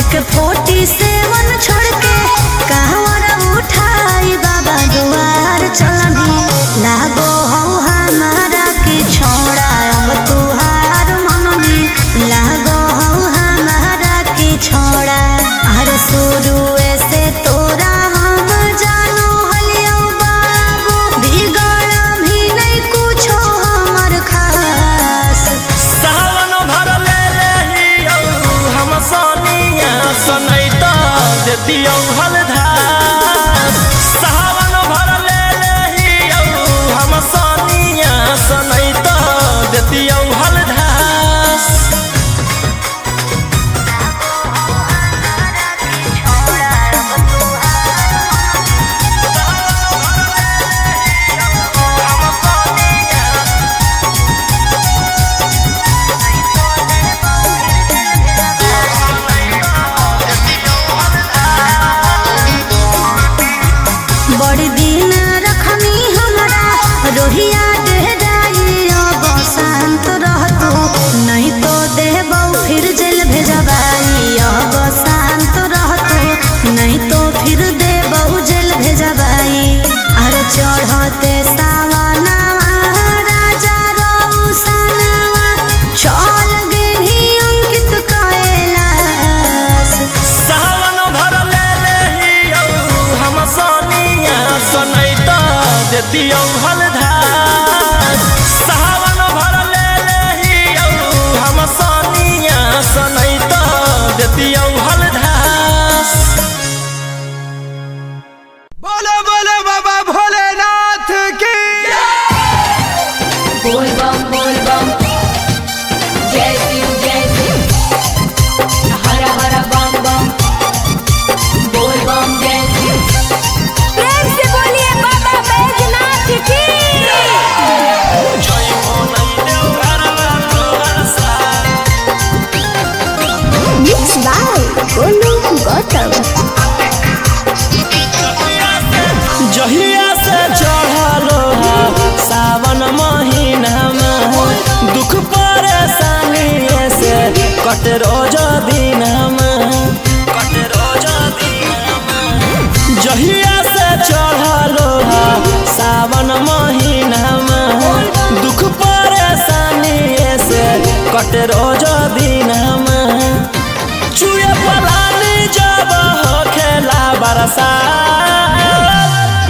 S3: एक 47 छोड़ के कहवर उठाई बाबा दुआर चलनी। लागो हौ हमारा के छोड़ा अब तुहार मननी, लागो हौ हमारा के छोड़ा। हर शुरू से तोरा हम जानो हलियो बाबू, बिगड़ भी नहीं कुछो हमर खास।
S1: सावन भर ले रहियौ हम सोनिया सनैता देतियौ हलधार। सावन भर ले रहियौ हम सोनिया सनैता देतियौ हलधार।
S3: बड़ी दिन रखनी हमरा रोहिया डेराई, अब शांत रहतू नहीं तो देबौ फिर जेल भेजबाई। अब शांत रहतू नहीं तो फिर देबौ जेल भेजबाई। अरे चढ़ते सावनवा राजा रौसनवा, चल गेही अंकित कैलाश।
S1: सावन भर ले रहियौ हम सोनिया सनैता देतियौ हलधार। सावन भर ले रहियौ हम सोनिया सनैता देतियौ हलधार।
S2: बोलो बोलो बाबा भोलेनाथ की।
S5: बोल बम बोल बम जय शिव जय शिव, हर हर बम बम बोल बम जय शिव।
S4: प्रेम से बोलिए बाबा बैजनाथ की।
S3: Mix by Golu Gautam.
S1: जहिया से चढ़ल सावन महीना में दुख परेशानी से कट रोज दिन में, कट रोज दिन में। जहिया से चढ़ल सावन महीना में दुख परेशानी से कट रोज दिन में। चुए पलानी जब होखेला बरसात,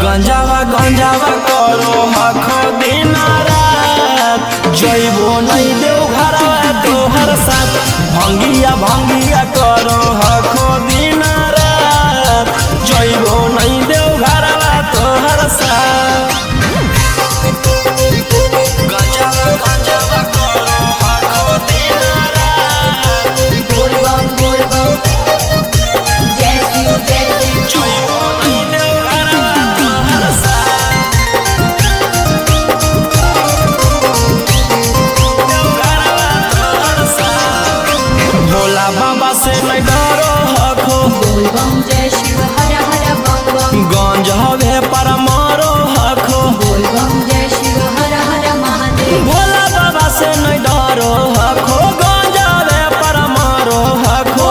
S1: गंजावा गंजावा करो हखो दिन रात। जइबो नहीं देव घरवा तोहर साथ, भंगिया भंगिया करो हखो दिन रात। जइबो नहीं देव घरवा तोहर साथ। गंजावा गंजावा करो हखो दिन रात।
S5: बोल बम जय शिव जय शिव।
S1: जइबो नहीं देव घरवा तोहर साथ। भोला बाबा से नहीं डरो हखो,
S5: बोल बम जय शिव हर हर बम बम।
S1: गंज हवे पर मारो हखो।
S5: बोल बम जय शिव हर हर महादेव।
S1: भोला बाबा से नहीं डरो हखो, गंज हवे पर मारो हखो।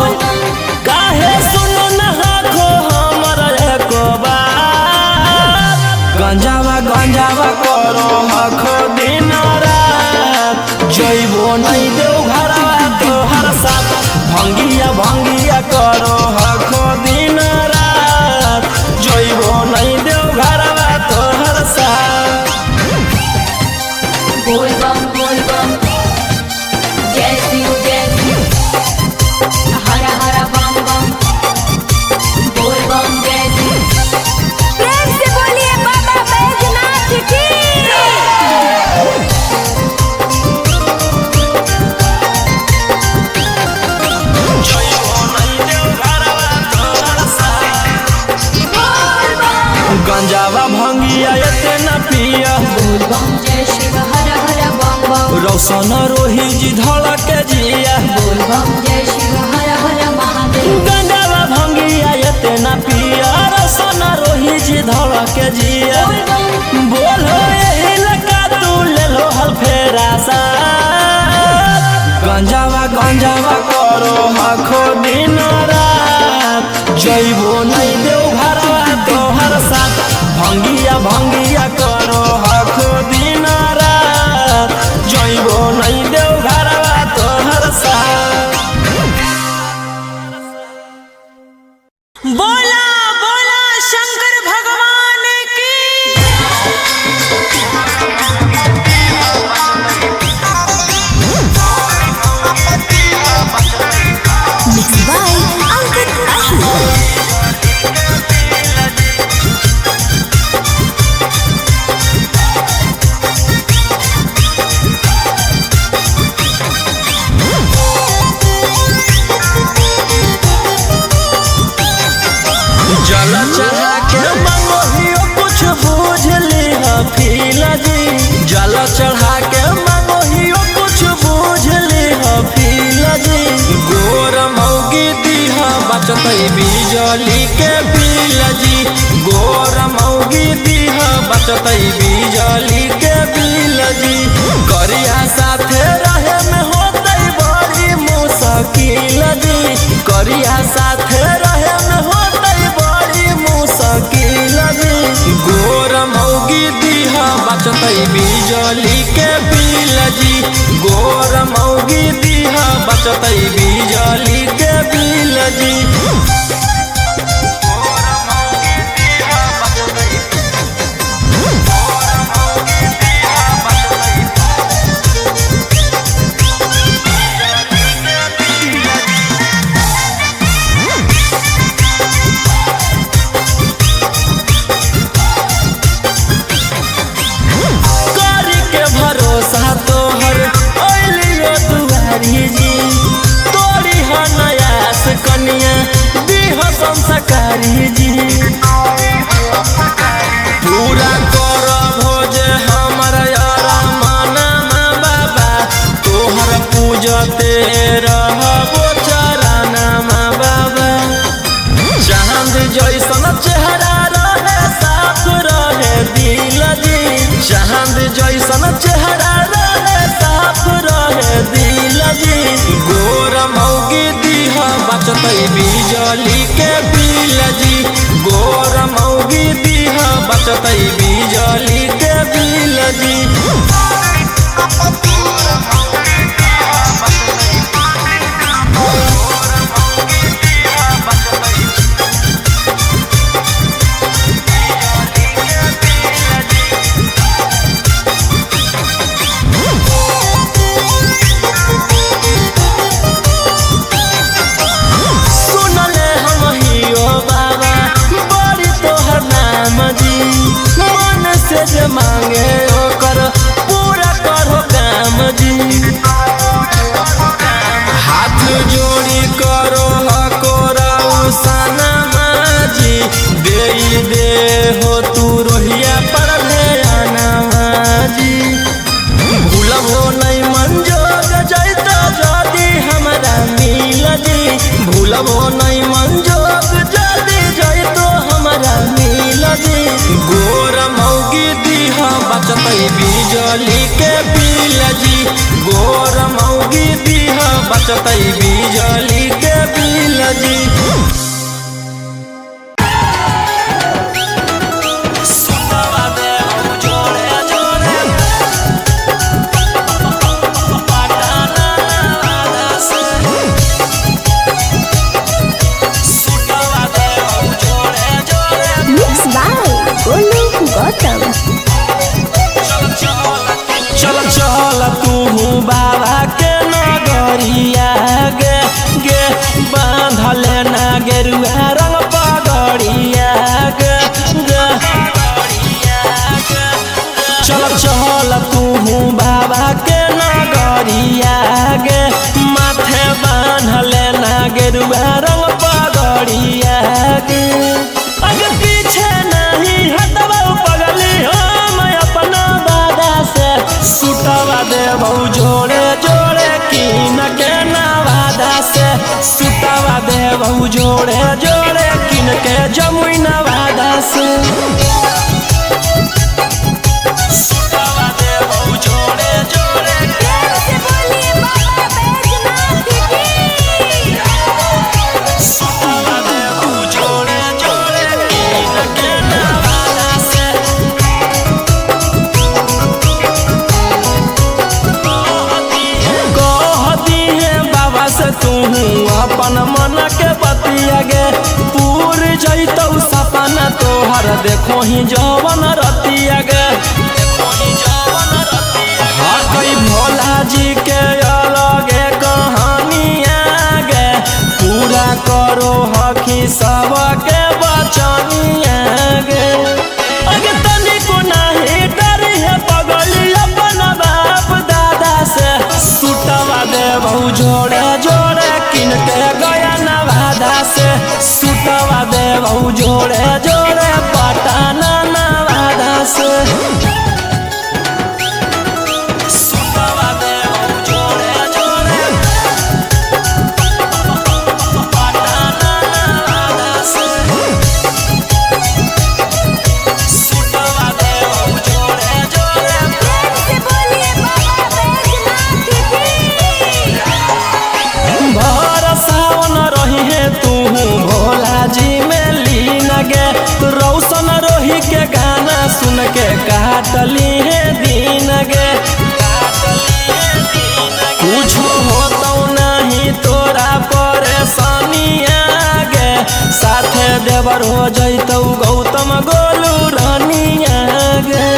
S1: काहे सुनो न हखो हमर एको बात, गंजावा गंजावा करो हखो दिन रात। जइबो नहीं देव घरवा तोहर साथ, भंगिया भंगिया करो हखो दिन रात। जइबो नहीं देव घरवा तोहर साथ।
S5: बोल बम जय शिव जय शिव, हर हर बम बम बोल बम जय शिव।
S4: प्रेम से बोलिए बाबा बैजनाथ की।
S1: जइबो नहीं देव घरवा तोहर साथ। गंजावा भंगिया एते न पिया,
S5: बोल बम जय शिव हर हर बम बम।
S1: रौशन रोही जी धड़क जिया।
S5: बोल बम जय शिव हर हर महादेव।
S1: गंजावा भंगिया एते न पिया, रौशन रोही जी धड़क जिया। बोलो यही लगा तू ले लो हल फेरा सा। गंजावा गंजावा करो हखो दिन रात। जल चढ़ा के मंगोहियो कुछ बूझ ली फील जी। जल चढ़ा के मंगोहियो कुछ बूझ ली फील जी। गोर मौगी दीहा बचतई बिजली के बिल जी। गोर मौगी दीहा बचतई बिजली के बिल जी। करिया साथे रहे में होतई बड़ी मुश्किल जी। करिया साथे रहे में होतई बड़ी मुश्किल जी। गोर मौगी दीहा बचतई बिजली के बिल जी। गोर मौगी दीहा बचतई बिजली के बिल जी। करी के भरोसा तोहर अइलियो दुआरी जी। तोरी ह नयास कनिया दीह संस्कारी जी। पूरा कर भोज हमर अरमाना बाबा, तोहर पूजते रहबो चरणमा बाबा। चांद जैसन चेहरा रहे साफ रहे दिल जी। चांद जैसन चेहरा रहे साफ रहे दिल जी। गोर मौगी दीहा बचतई बिजली के बिल जी। गोर मौगी दीहा बचतई बिजली के बिल जी। सुनले हम हियो बाबा बड़ी तोहर नाम जी। मन से जे मांगे ओकर पूरा करो काम जी। हाथ जोड़ी करो हकोरा सना जी। दे दे हो तू रोहिया पर ले आना जी। भूलबो नहीं मंजोग जैतो जदी हमरा मिल जी। भूलबो नहीं मंजोग जदी जैतो हमरा मिल जी। गोर मौगी दीहा बचतई बिजली के बिल जी। गोर मौगी दीहा बचतई बिजली के बिल जी।
S4: Mix by Golu Gautam.
S1: चल चल तू बाबा के नगरिया गे गे बांधल ना गेरुआ रंग पगड़िया गे गे। चल चल तू बाबा के नगरिया गे माथे बांधल ना गेरुआ रंग पगड़िया गे। अगर पीछे नहीं हटबौ पगली हम अपना दादा से। सुतवा देबौ जोड़े जोड़े कीन के नवादा से। सुतवा देबौ जोड़े जोड़े कीन के जमुई नवादा से। सुतवा देबौ जोड़े जोड़े
S4: प्रेम से बोलिए बाबा बैजनाथ की।
S1: सुतवा देबौ जोड़े जोड़े कीन के नवादा से। कहती है बाबा से तू अपन मन के बतिया गे। पूर जैतौ सपना तोहर देखो ही जवन रतिया गे। हाँ कई भोला जी के अलगे कहानी गे। पूरा करो हखी सबके बचनिया गे। अगे तनिको नाही डरी है पगली अपन बाप दादा से। सुतवा देबौ जोड़े जोड़े किन के गया नवादा से। सुतवा देबौ जोड़े जोड़े पटना नवादा से। सुतवा देबौ जोड़े जोड़े पटना नवादा से। सुतवा देबौ जोड़े जोड़े।
S4: प्रेम से बोलिए बाबा बैजनाथ की।
S1: भर सावन रही है तू भोला जी में लीन गे, रौशन रोही के गाना सुन के काटली है दिन गे। कुछ होतौ नहीं तोरा परेशानी गे, साथे देवर हो जैतौ गौतम गोलू रानिया गे।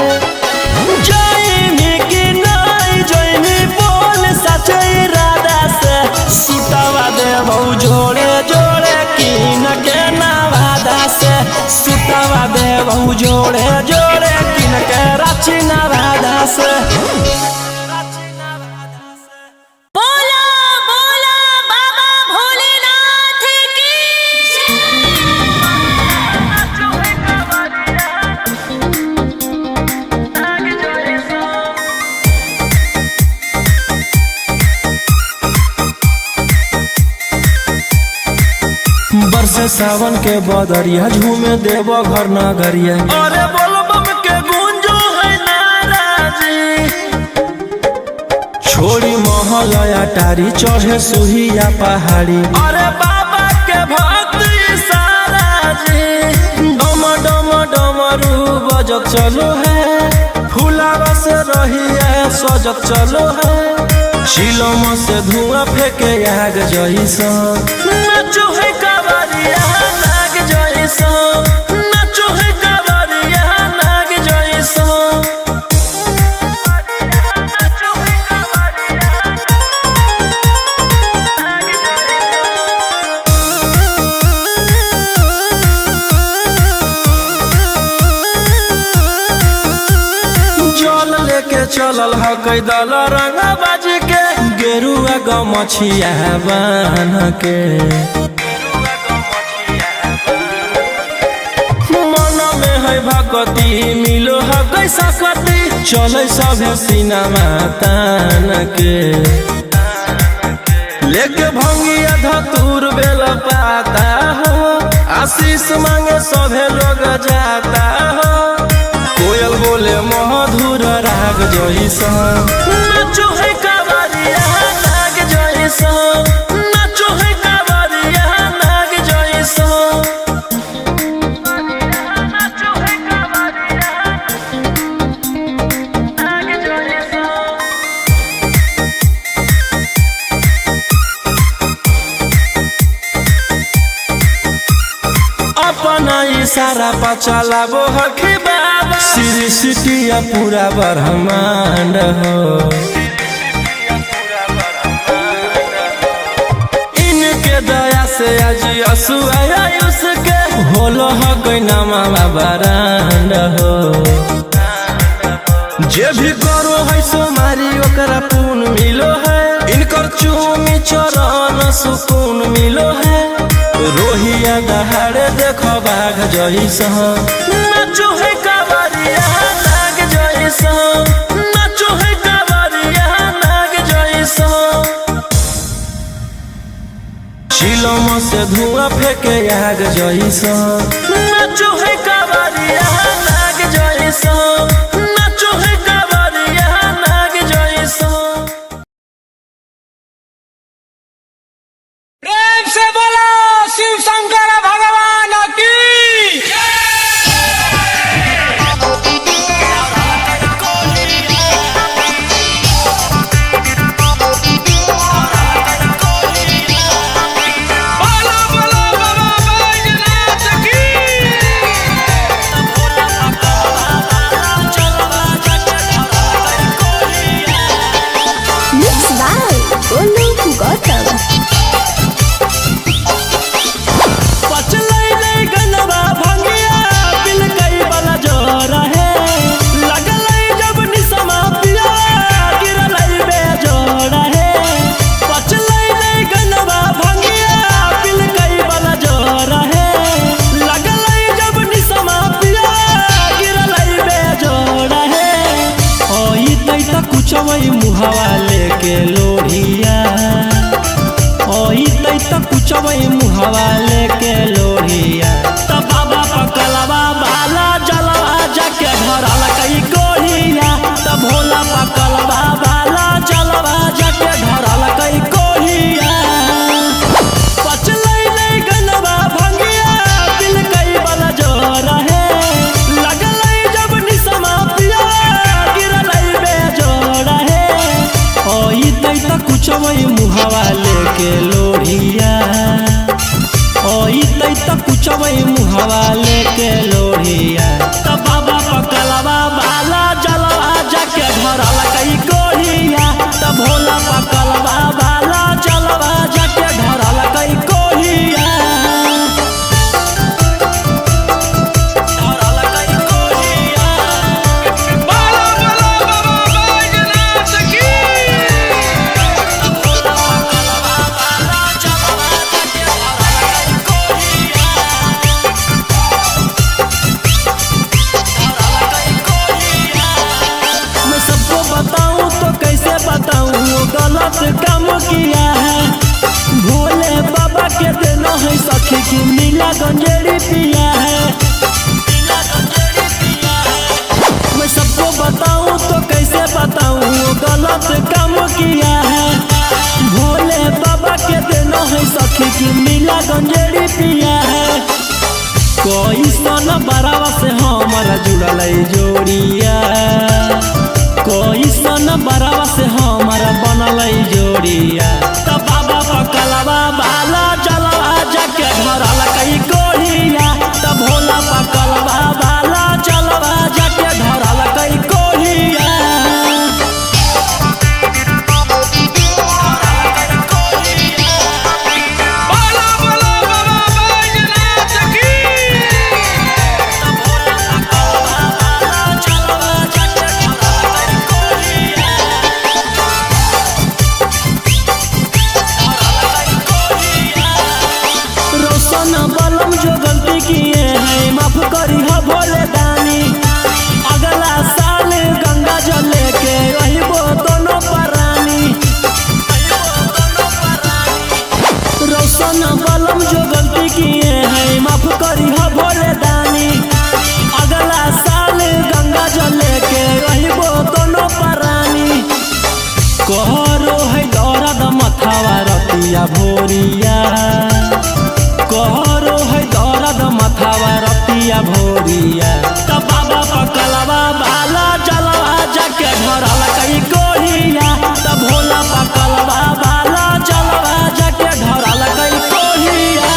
S1: जैनी कि नहीं जैनी बोल सचे इरादा से, सुतवा देबौ जोड़े जोड़े कीन के नवादा से। सुतवा देबौ जोड़े जोड़े कीन के रांची नवादा से।
S4: बोला बोला बाबा भोलेनाथ की।
S1: बरसे सावन के बदरिया झूमे देव घर नगरिया, अरे बोलबम के गुंजो है नाराजी। छोड़ी महलया टारी चढ़े सुहिया पहाड़ी, अरे बाबा के भक्त सारा जी। डम डम डमरू बजत चलो है, फुलावा से रहिया सजत चलो है। शिलम से धुआं फेंके आग जैसा, नाचो है कांवरिया नाग जैसा। नाचो है कांवरिया नाग जैसा। जल लेके चलल ह कैदल रंग बाज के, गेरुआ गमछिया बान्ह के। मन में है भक्ति मिलो ह कैसा कति, चले सभे सिनेमा तान के। लेके भंगिया धतूर बेल पाता हो, आशीष मांगे सभे लोग जाता हो। कोयल बोले मधुर राग जैसा, नाचो है कांवरिया नाग जैसा। नाचो है कांवरिया नाग जैसा। अपना इशारा पर चलाबो हखी बाबा, सृष्टि पूरा ब्रह्मांड हो। इनके दया से आज असुआ उसके होलो ह कोई नामा बारांड हो। जे भी करो है सोमारी ओकरा पुण्य मिलो है, इनकर चूमी चरण सुकून मिलो है। रोहिया दहाड़े देखो बाघ जैसा, नाचो है कांवरिया नाग जैसा। नाचो है कांवरिया नाग जैसा। शिलम से धुआं फेंके आग जैसा, नाचो है कांवरिया नाग जैसा। नाचो है कांवरिया नाग जैसा।
S2: प्रेम से बोलो शिव शंकर भगवान की। बोलो बोलो बाबा बैजनाथ की।
S1: लेके लोढ़िया। ओइतै त कुचबै मुहवा लेके लोढ़िया। त बाबा पकलवा बाला जलवा जाके धरल कई कोढ़िया। त भोला पकलवा बाला जलवा जाके धरल कई कोढ़िया। पचलै नै गनवा भंगिया पिलकै बला जोर हे। लगलै जब निसमा पिया गिरलै बेजोर हे। ओइतै त कुचबै मुहवा लेके लोढ़िया। ओइतै त कुचबै मुहवा लेके लोढ़िया। त बाबा पकलवा बाला जलवा जाके धरल कई कोढ़िया। त भोला पकलवा बाला जलवा जाके धरल कई कोढ़िया। धरल कई कोढ़िया।
S2: बोला बोला बाबा बैजनाथ की।
S1: भोला पकलवा बाला जलवा जाके धरल कई कोढ़िया। धरल कई कोढ़िया। मैं सबको बताऊं तो कैसे बताऊं वो गलत काम किया है। भोले बाबा के देना है सखी की नीला गंजेड़ी पिया है। नीला गंजेड़ी पिया है। मैं सबको बताऊं तो कैसे बताऊं वो गलत काम किया है। भोले बाबा के देना है सखी की नीला गंजेड़ी पिया है। कोई सन बरावा से हमारा जुड़ल जोड़िया। कोई सन बरावा से हमारा बनल जोड़िया। त बाबा पकलवा बाला जलवा जाके धरल कई कोढ़िया। त भोला पकलवा बाला जलवा जाके धरल कई कोढ़िया।
S2: बोला बोला बाबा बैजनाथ की।
S1: त भोला पकलवा बाला जलवा जाके धरल कई कोढ़िया। धरल कई कोढ़िया। रोशन बलम जो गलती किए हैं माफ करी हो भोले दानी। अगला साल गंगा जल लेके अहिबो दोनों परानी। रोशन बलम जो गलती किए हैं माफ करी हो भोले दानी। अगला साल गंगा जल लेके अहिबो दोनों परानी। कहरो है दर्द मथावा रतिया भोरिया। कहरो है दर्द मथावा रतिया भोरिया। त बाबा पकलवा बाला जलवा जाके धरल कई कोढ़िया। त भोला पकलवा बाला जलवा जाके धरल कई कोढ़िया।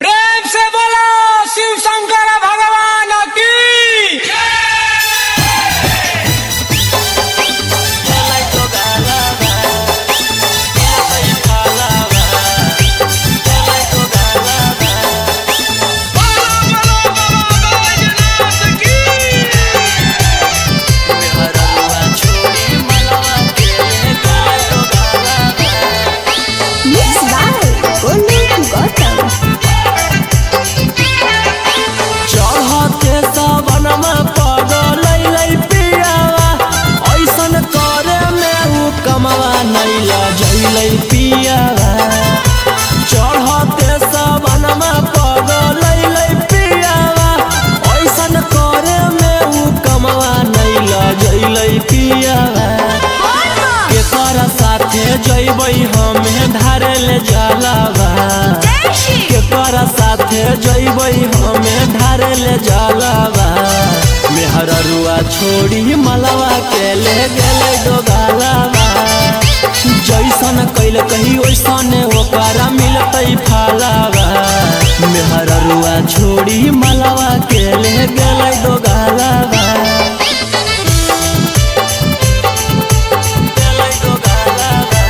S2: प्रेम से बोलो शिव शंकर भगवान की। बोला बोला बाबा बैजनाथ की।
S4: Mix by Golu Gautam.
S1: चढ़ते सावनमा पगल पियावा। ऐसन करे में उ कमवा नहीं लजैलै पियावा। चढ़ते सावनमा पगल पियावा। ऐसन करे में उ कमवा नहीं लजैलै पियावा। केकर साथे जइबै हमे धारे ले जलवा। केकर साथे जइबै हमे धारे ले जलवा। मेहररुआ छोड़ी मलवा के ले गेलै डोगालवा। जैसन कैल कही ओइसन ओकरा मिलतै फलवा। मेहररुआ छोड़ी मलवा के ले गेलै डोगालवा। गेलै डोगालवा।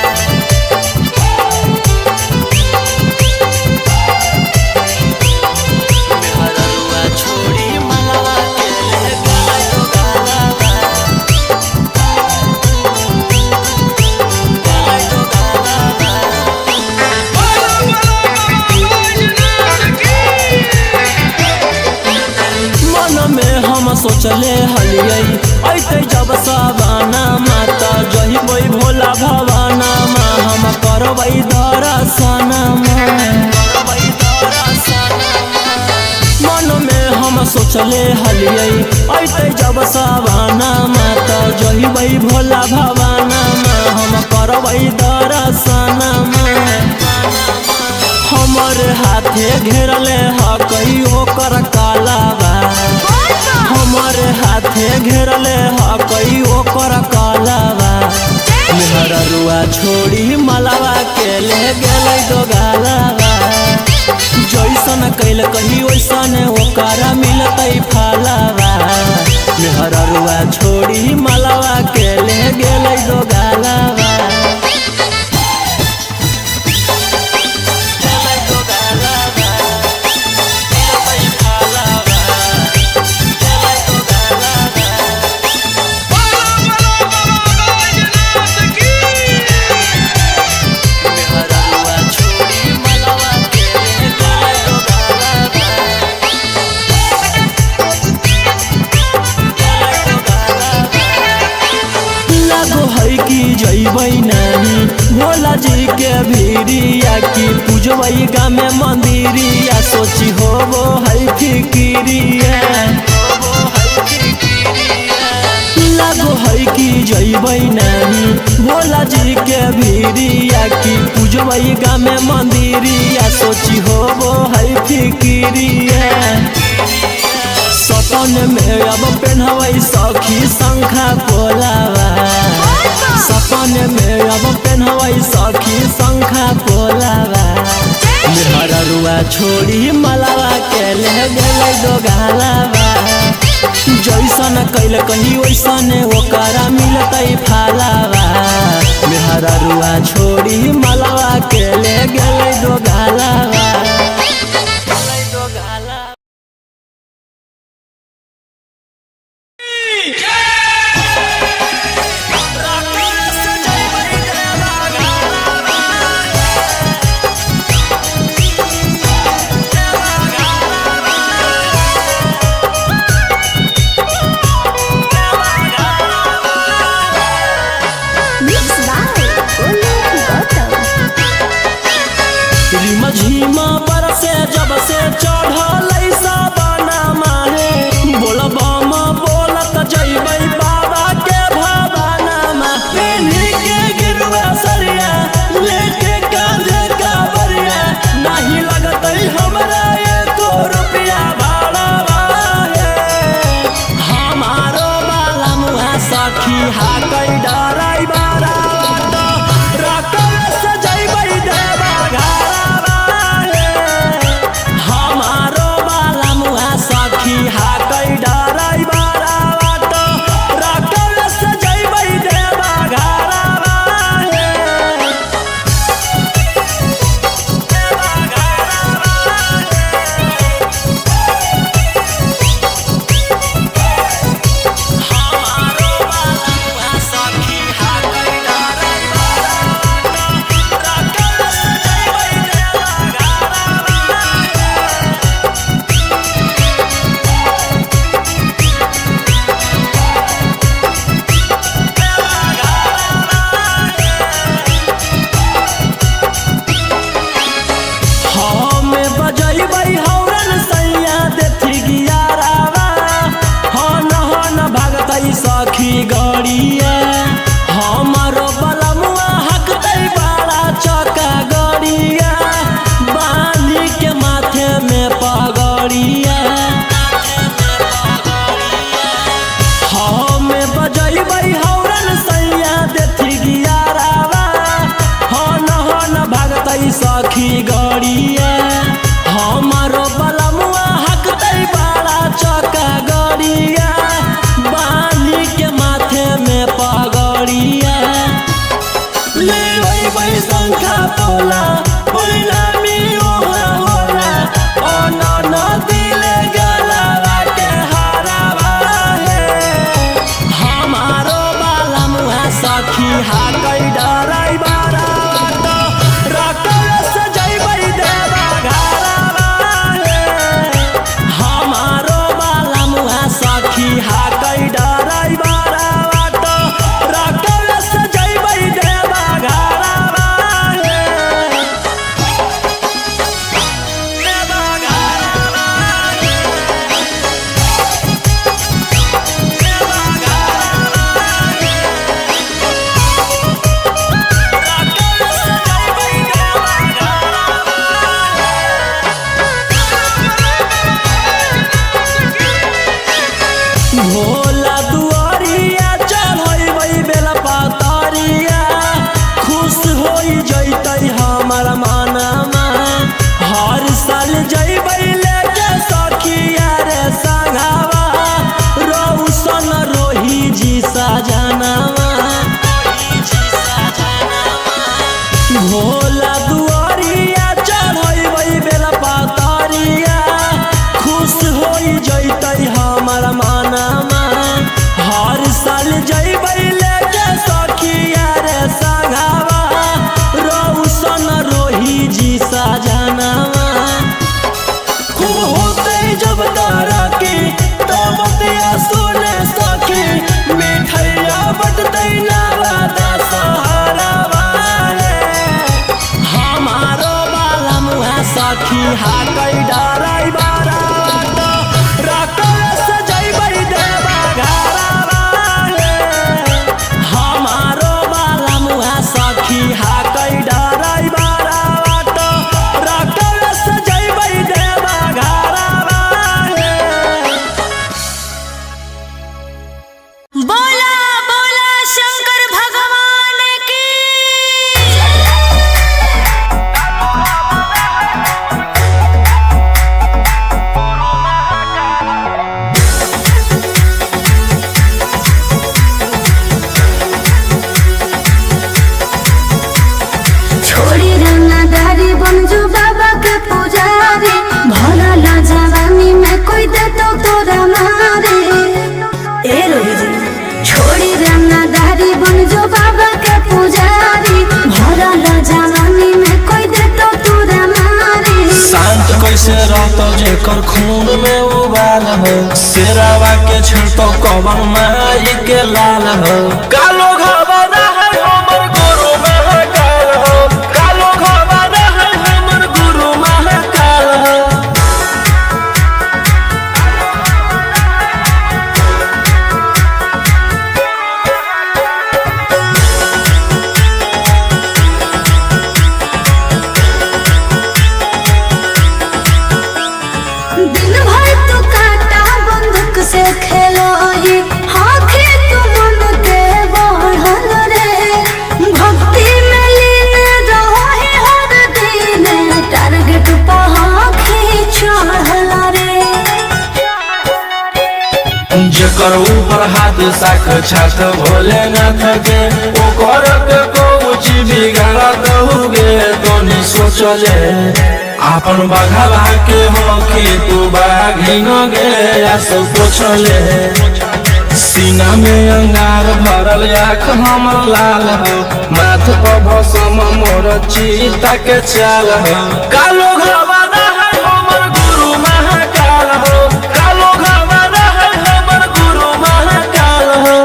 S1: मेहररुआ छोड़ी मलवा के ले गेलै डोगालवा। गेलै डोगालवा।
S2: बोला बोला बाबा बैजनाथ की।
S1: सोचले हलियै ऐते जब सवाना माता जहिबै भोला भवाना मा हम करबै दर्शन मन में हम सोचले हलियै ऐते जब सवाना माता जहिबै भोला भवाना मा हम करबै दर्शन हमर हाथे घेरले हकई ओकर कालाबा हमर हाथे घेरले हकई ओकर कालाबा मेहररुआ छोड़ी मलावा के ले गेलै दोगालाबा जैसन कैल कही वैसन ओकरा मिलतै फलावा मेहररुआ छोड़ी मलावा के ले गेलै दोगालाबा
S2: बोलो बोलो बाबा बैजनाथ की
S1: मेहररुआ छोड़ी मलावा के ले गेलै दोगालाबा लागो है कि जइबै नाही भोला जी के भीड़िया की पूजबै गामे मंदिरिया सोची होबो है फिकिरिया लागो है कि जइबै नाही भोला जी के भीड़िया की पूजबै गामे मंदिरिया सोची होबो है फिकिरिया सपन में अब पेन्हबै सखी शंखा पोलावा सपन में अब पेन्हबै सखी शंखा पोलावा मेहररुआ छोड़ी मलावा के ले गेलै दोगालावा जैसन कैल कही वैसन ओकरा मिलतै फालावा मेहररुआ छोड़ी मलावा के ले गेलै दोगालावा
S3: मिक्स बाय गोलू गौतम।
S1: रिम झिमा बरसे जब से चढ़ल साबना माहे बोलबम बोलत जइबै बाबा के भवाना मा पेन्ही के गिरुआ सरिया लेके कांधे कांवरिया नाही लगतै हमरा एको रुपया भाड़ा हे हमारो बाला मुहा सखी हाकै डराइ बारा रकम से जइबै देवा घरवा हे। हमारो बाला मुहा सखी हाकै डराइ बारा रकम से जइबै देवा घरवा हे। देवा घरवा हमारो बाला मुहा सखी हाकै डराइ बारा रकम से जइबै देवा घरवा हे। हम बजैबै हौरन सैया देथी गियारावा हन हन भगतै सखी गड़िया हमरो बलमुआ हकतै बड़ा चका गड़िया बाली के माथे में पगड़िया हम बजैबै हौरन सैया देथी गियारावा हन हन भगतै सखी गड़िया हमारो बलमुआ हकतै बड़ा चका गड़िया बाली के माथे में पगड़िया ले ओइ शंखा पोला बोला मी ओहा होला ओ न न दिले गलावा के हारावा हे हमारो बाला मुहा सखी हाकै डराइ बारा रकम से जइबै देवा घरवा हे। हमारो बाला मुहा सखी लगतै नवादा सहारावा रे। हमारो बाला मुहा सखी हाकै डराई बारावा तो रकल से जइबै देवा घरवा रे। हमारो बाला मुहा सखी हाकै डराई बारावा तो रकल से जइबै देवा घरवा रे।
S4: बोला बोला शंकर भगवान की।
S3: छोड़ी रंगदारी बन जो बाबा के पुजारी, भला ला जवानी में कोई दे तो तोरा मारे। ए रोही जी, छोड़ी रंगदारी बन जो बाबा के पुजारी, भला ला जवानी में कोई दे तो तोरा मारे।
S1: शांत कैसे रहतो जेकर खून में उबाल हो, शेरावा के छिड़तो कवन माई के लाल हो। कालो घबरा है हमर गुरु महाकाल हो, कालो घबरा है हमर गुरु महाकाल हो।
S3: दिन भर तू कांटा बंदूक से खेलोही, आंखें तू मन के बढ़ल रे। भक्ति में लीन रहे हर दिन, टारगेट पर आंखें चढ़ल रे।
S1: जेकर ऊपर हाथ साख छात भोलेनाथ के, ओकर के कुछ बिगाड़ दहुगे तोनी सोचले। आपन बघवा के होखी तू बाघिन गे आसो पोछले। सीना में अंगार भरल आँख हमर लाल हो, माथ पर भसम मोर चीता के चाल हो। कालो घबरा है हमर गुरु महाकाल हो, कालो घबरा है हमर गुरु महाकाल हो।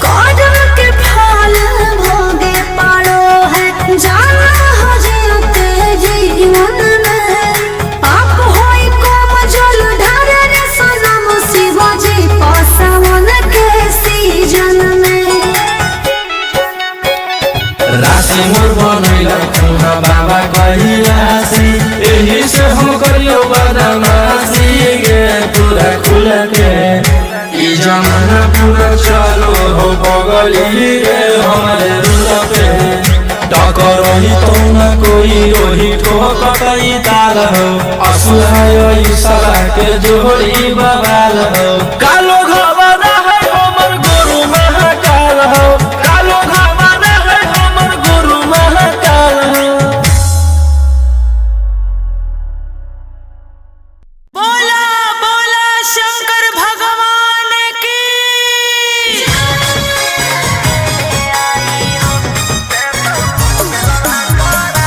S3: कर्म के फल भोगे पड़ो है, जाना हो जीते जीवन में। पाप होई कम जल ढारे रे सनम, शिवजी पासवन के सीजन में।
S1: राशि मोर बनैला खुना बाबा कहिलासी, एही से हम करियो बदमाशी गे पूरा खुल के। ई जमाना पूरा चलो हो बगली रे हमारे रुल पे, टकर रही तो ना कोई रोही ठोकतई ताल हो, असुहाय ई साला के जोड़ी बवाल हो। कालो